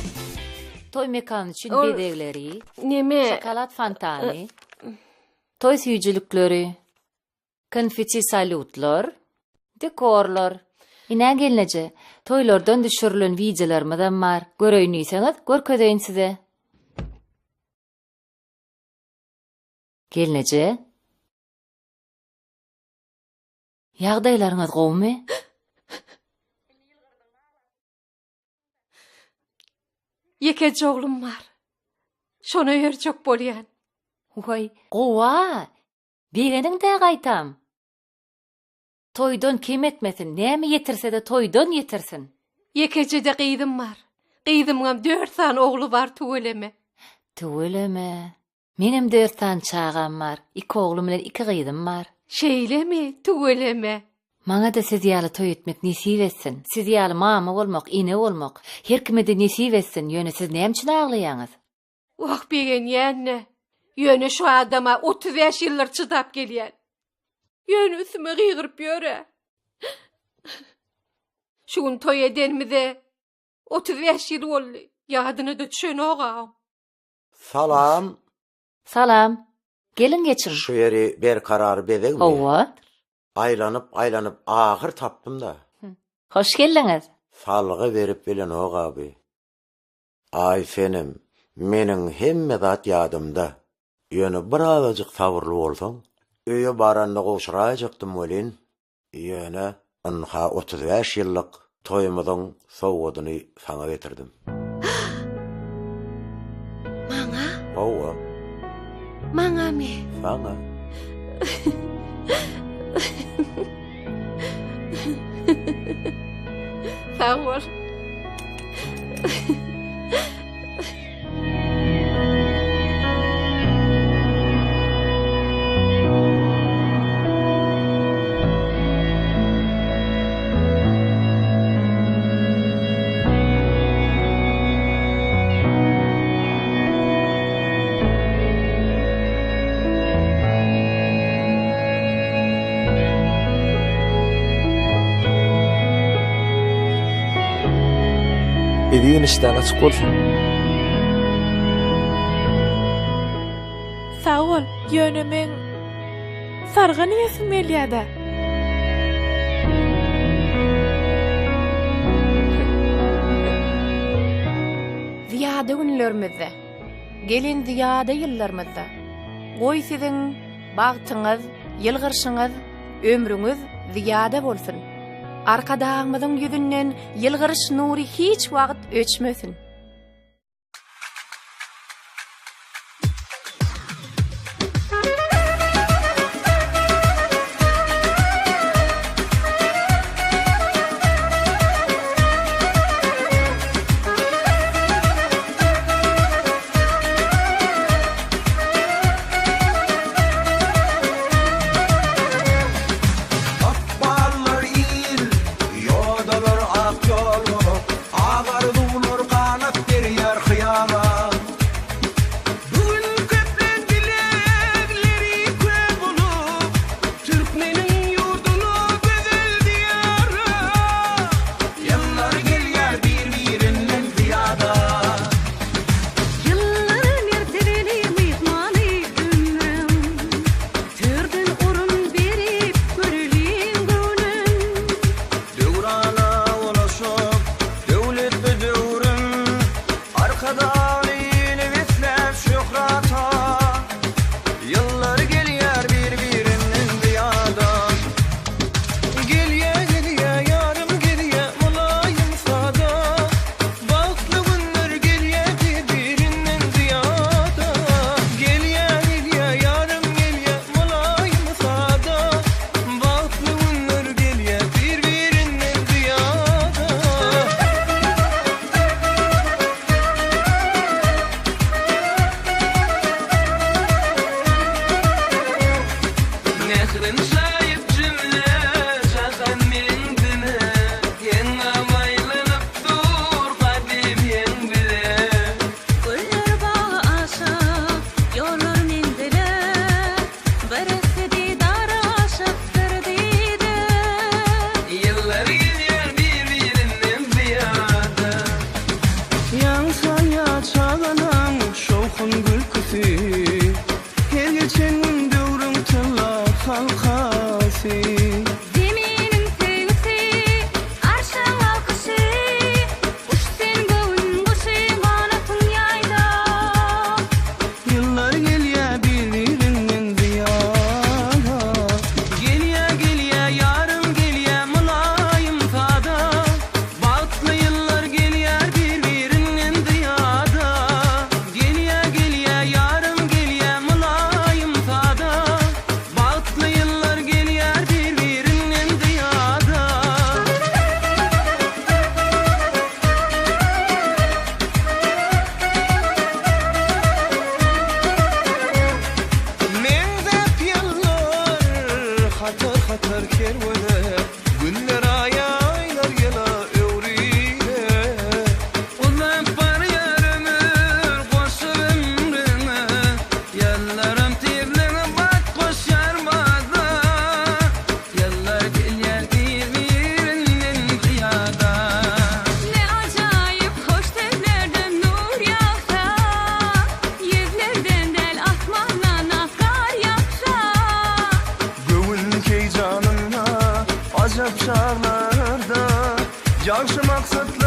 Toý mekany üçin Ol bezegleri, neme? şokolad fontany, toý süýjülikleri, konfeti salýutlar, dekorlar. Ine gelneje, toýlardan düşürilen wideolarymyzam bar. Göreýin diýseňiz, görkezeýin size. Gelneje. Ýagdaýlaryňyz gowumy? Ýekeje oglum bar. Şony öýerjek bolýan. Waý, gowa! Begeniň-dä gaýtam. Toýdan kem etmesin, näme ýetirse-de toýdan ýetirsin. Ýekeje-de gyzym bar. Gyzymyňam dört sany ogly bar tüweleme. Tüweleme. Meňem dört sany çagam bar. Iki oglum bilen iki gyzym bar. Şeýlemi, tüweleme. Maňa-da siz ýaly toý etmek nesip etsin. Siz ýaly mama bolmak, ene bolmak. Her kime-de nesip etsin, ýöne siz näme üçin aglaýaňyz? Wah, begenýän-dä. Ýöne şu adama 35 ýyldyr çydap gelýän. Ýöne üstüme gygyryp ýör-ä. Şu gün toý edenimize 35 ýyl boldy. Ýadyna-da düşenok-a. Salam. Salam. Geliň geçiň. Şu ýeri Berkarar bezegmi? Hawa. Aýlanyp aýlanyp ahyr tapdym-da. Hoş geldiňiz. Salgy berip bilenok abi. Aý senem, meniň hemme zat ýadymda. Ýöne birazajyk sabyrly bolsaň, öýe baranda gowşuraýjakdym welin, Ýöne, ynha 35 ýyllyk toýumyzyň sowgadyny saňa getirdim. Maňa? Hawa. Maňamy? Saňa. Sag bol. Eziz enişdäň açyk bolsun. Sag bol, ýöne meň sargan iýesim gelýä-dä. Zyýada günlerimizde, gelen zyýada ýyllarymyzda, goý siziň bagtyňyz. Ýylgyrşyňyz, ömrüňiz zyýada bolsun! Arkadagymyzyň ýüzünden ýylgyryş nury hiç wagt öçmesin! Ykballar il, ýodalar ak ýola, Ak arzuwlar ganat berýär hyýala. Bu gün köplen dilegleri köp bolup, Türkmeniň ýurduna gözel diýara. Ýyllar gelýär bir-birinden zyýada. Ýyllar mertebeli myhmany ömrüň, Törden orun berip göreliň göwnün. Döwrana ulaşyp, döwletli döwrüm, Arkadagly ili besläp şöhrata. Ýyllar gelýär bir-birinden zyýada. Gelýä, gelýä, ýarym gelýä, mylaýym sada. Bagtly günler gelýä bir-birinden zyýada. Gelýä, gelýä, ýarym gelýä, mylaýym sada. Bagtly günler gelýä bir-birinden zyýada. Mährin çaýyp jümle jahan menzile, Heňňam aýlanyp dur gadym heň bile. Güller bagy aşa, ýollar menzile, Birisi didara aşykdyr diýdi. Ýyllar gelýär bir-birinden zyýada. Ýaň salýar çagalaň şowhun gülküsi, Her geçen gün döwrüň tylla halkasy. Zeminiň söýgüsi, arşyň alkyşy, Uç sen göwün guşy, ganatyň ýaýda. Ýyllar gelýär bir-birinden zyýada. Gelýär, gelýär, ýarym gelýär, mylaýym sada. Bagtly ýyllar gelýär bir-birinden zyýada. Gelýär, gelýär, ýarym gelýär, mylaýym sada. Bagtly ýyllar gelýär bir-birinden zyýada. Meňzäp ýyllar hatar-hatar kerwene, Günler aýa, aýlar ýyla öwrüle. Uzap barýar ömür goşup ömrüňe, Ýyllaram tizlige bat goşýar bada. Ýyllar gelýär bir-birinden zyýada. Ne ajaýyp hoş sözlerden nur ýagsa, Ýüzlerden däl asmandan ak gar ýagsa. Göwün heýjanynda, ajap çaglarda, Ýagşy maksatlar.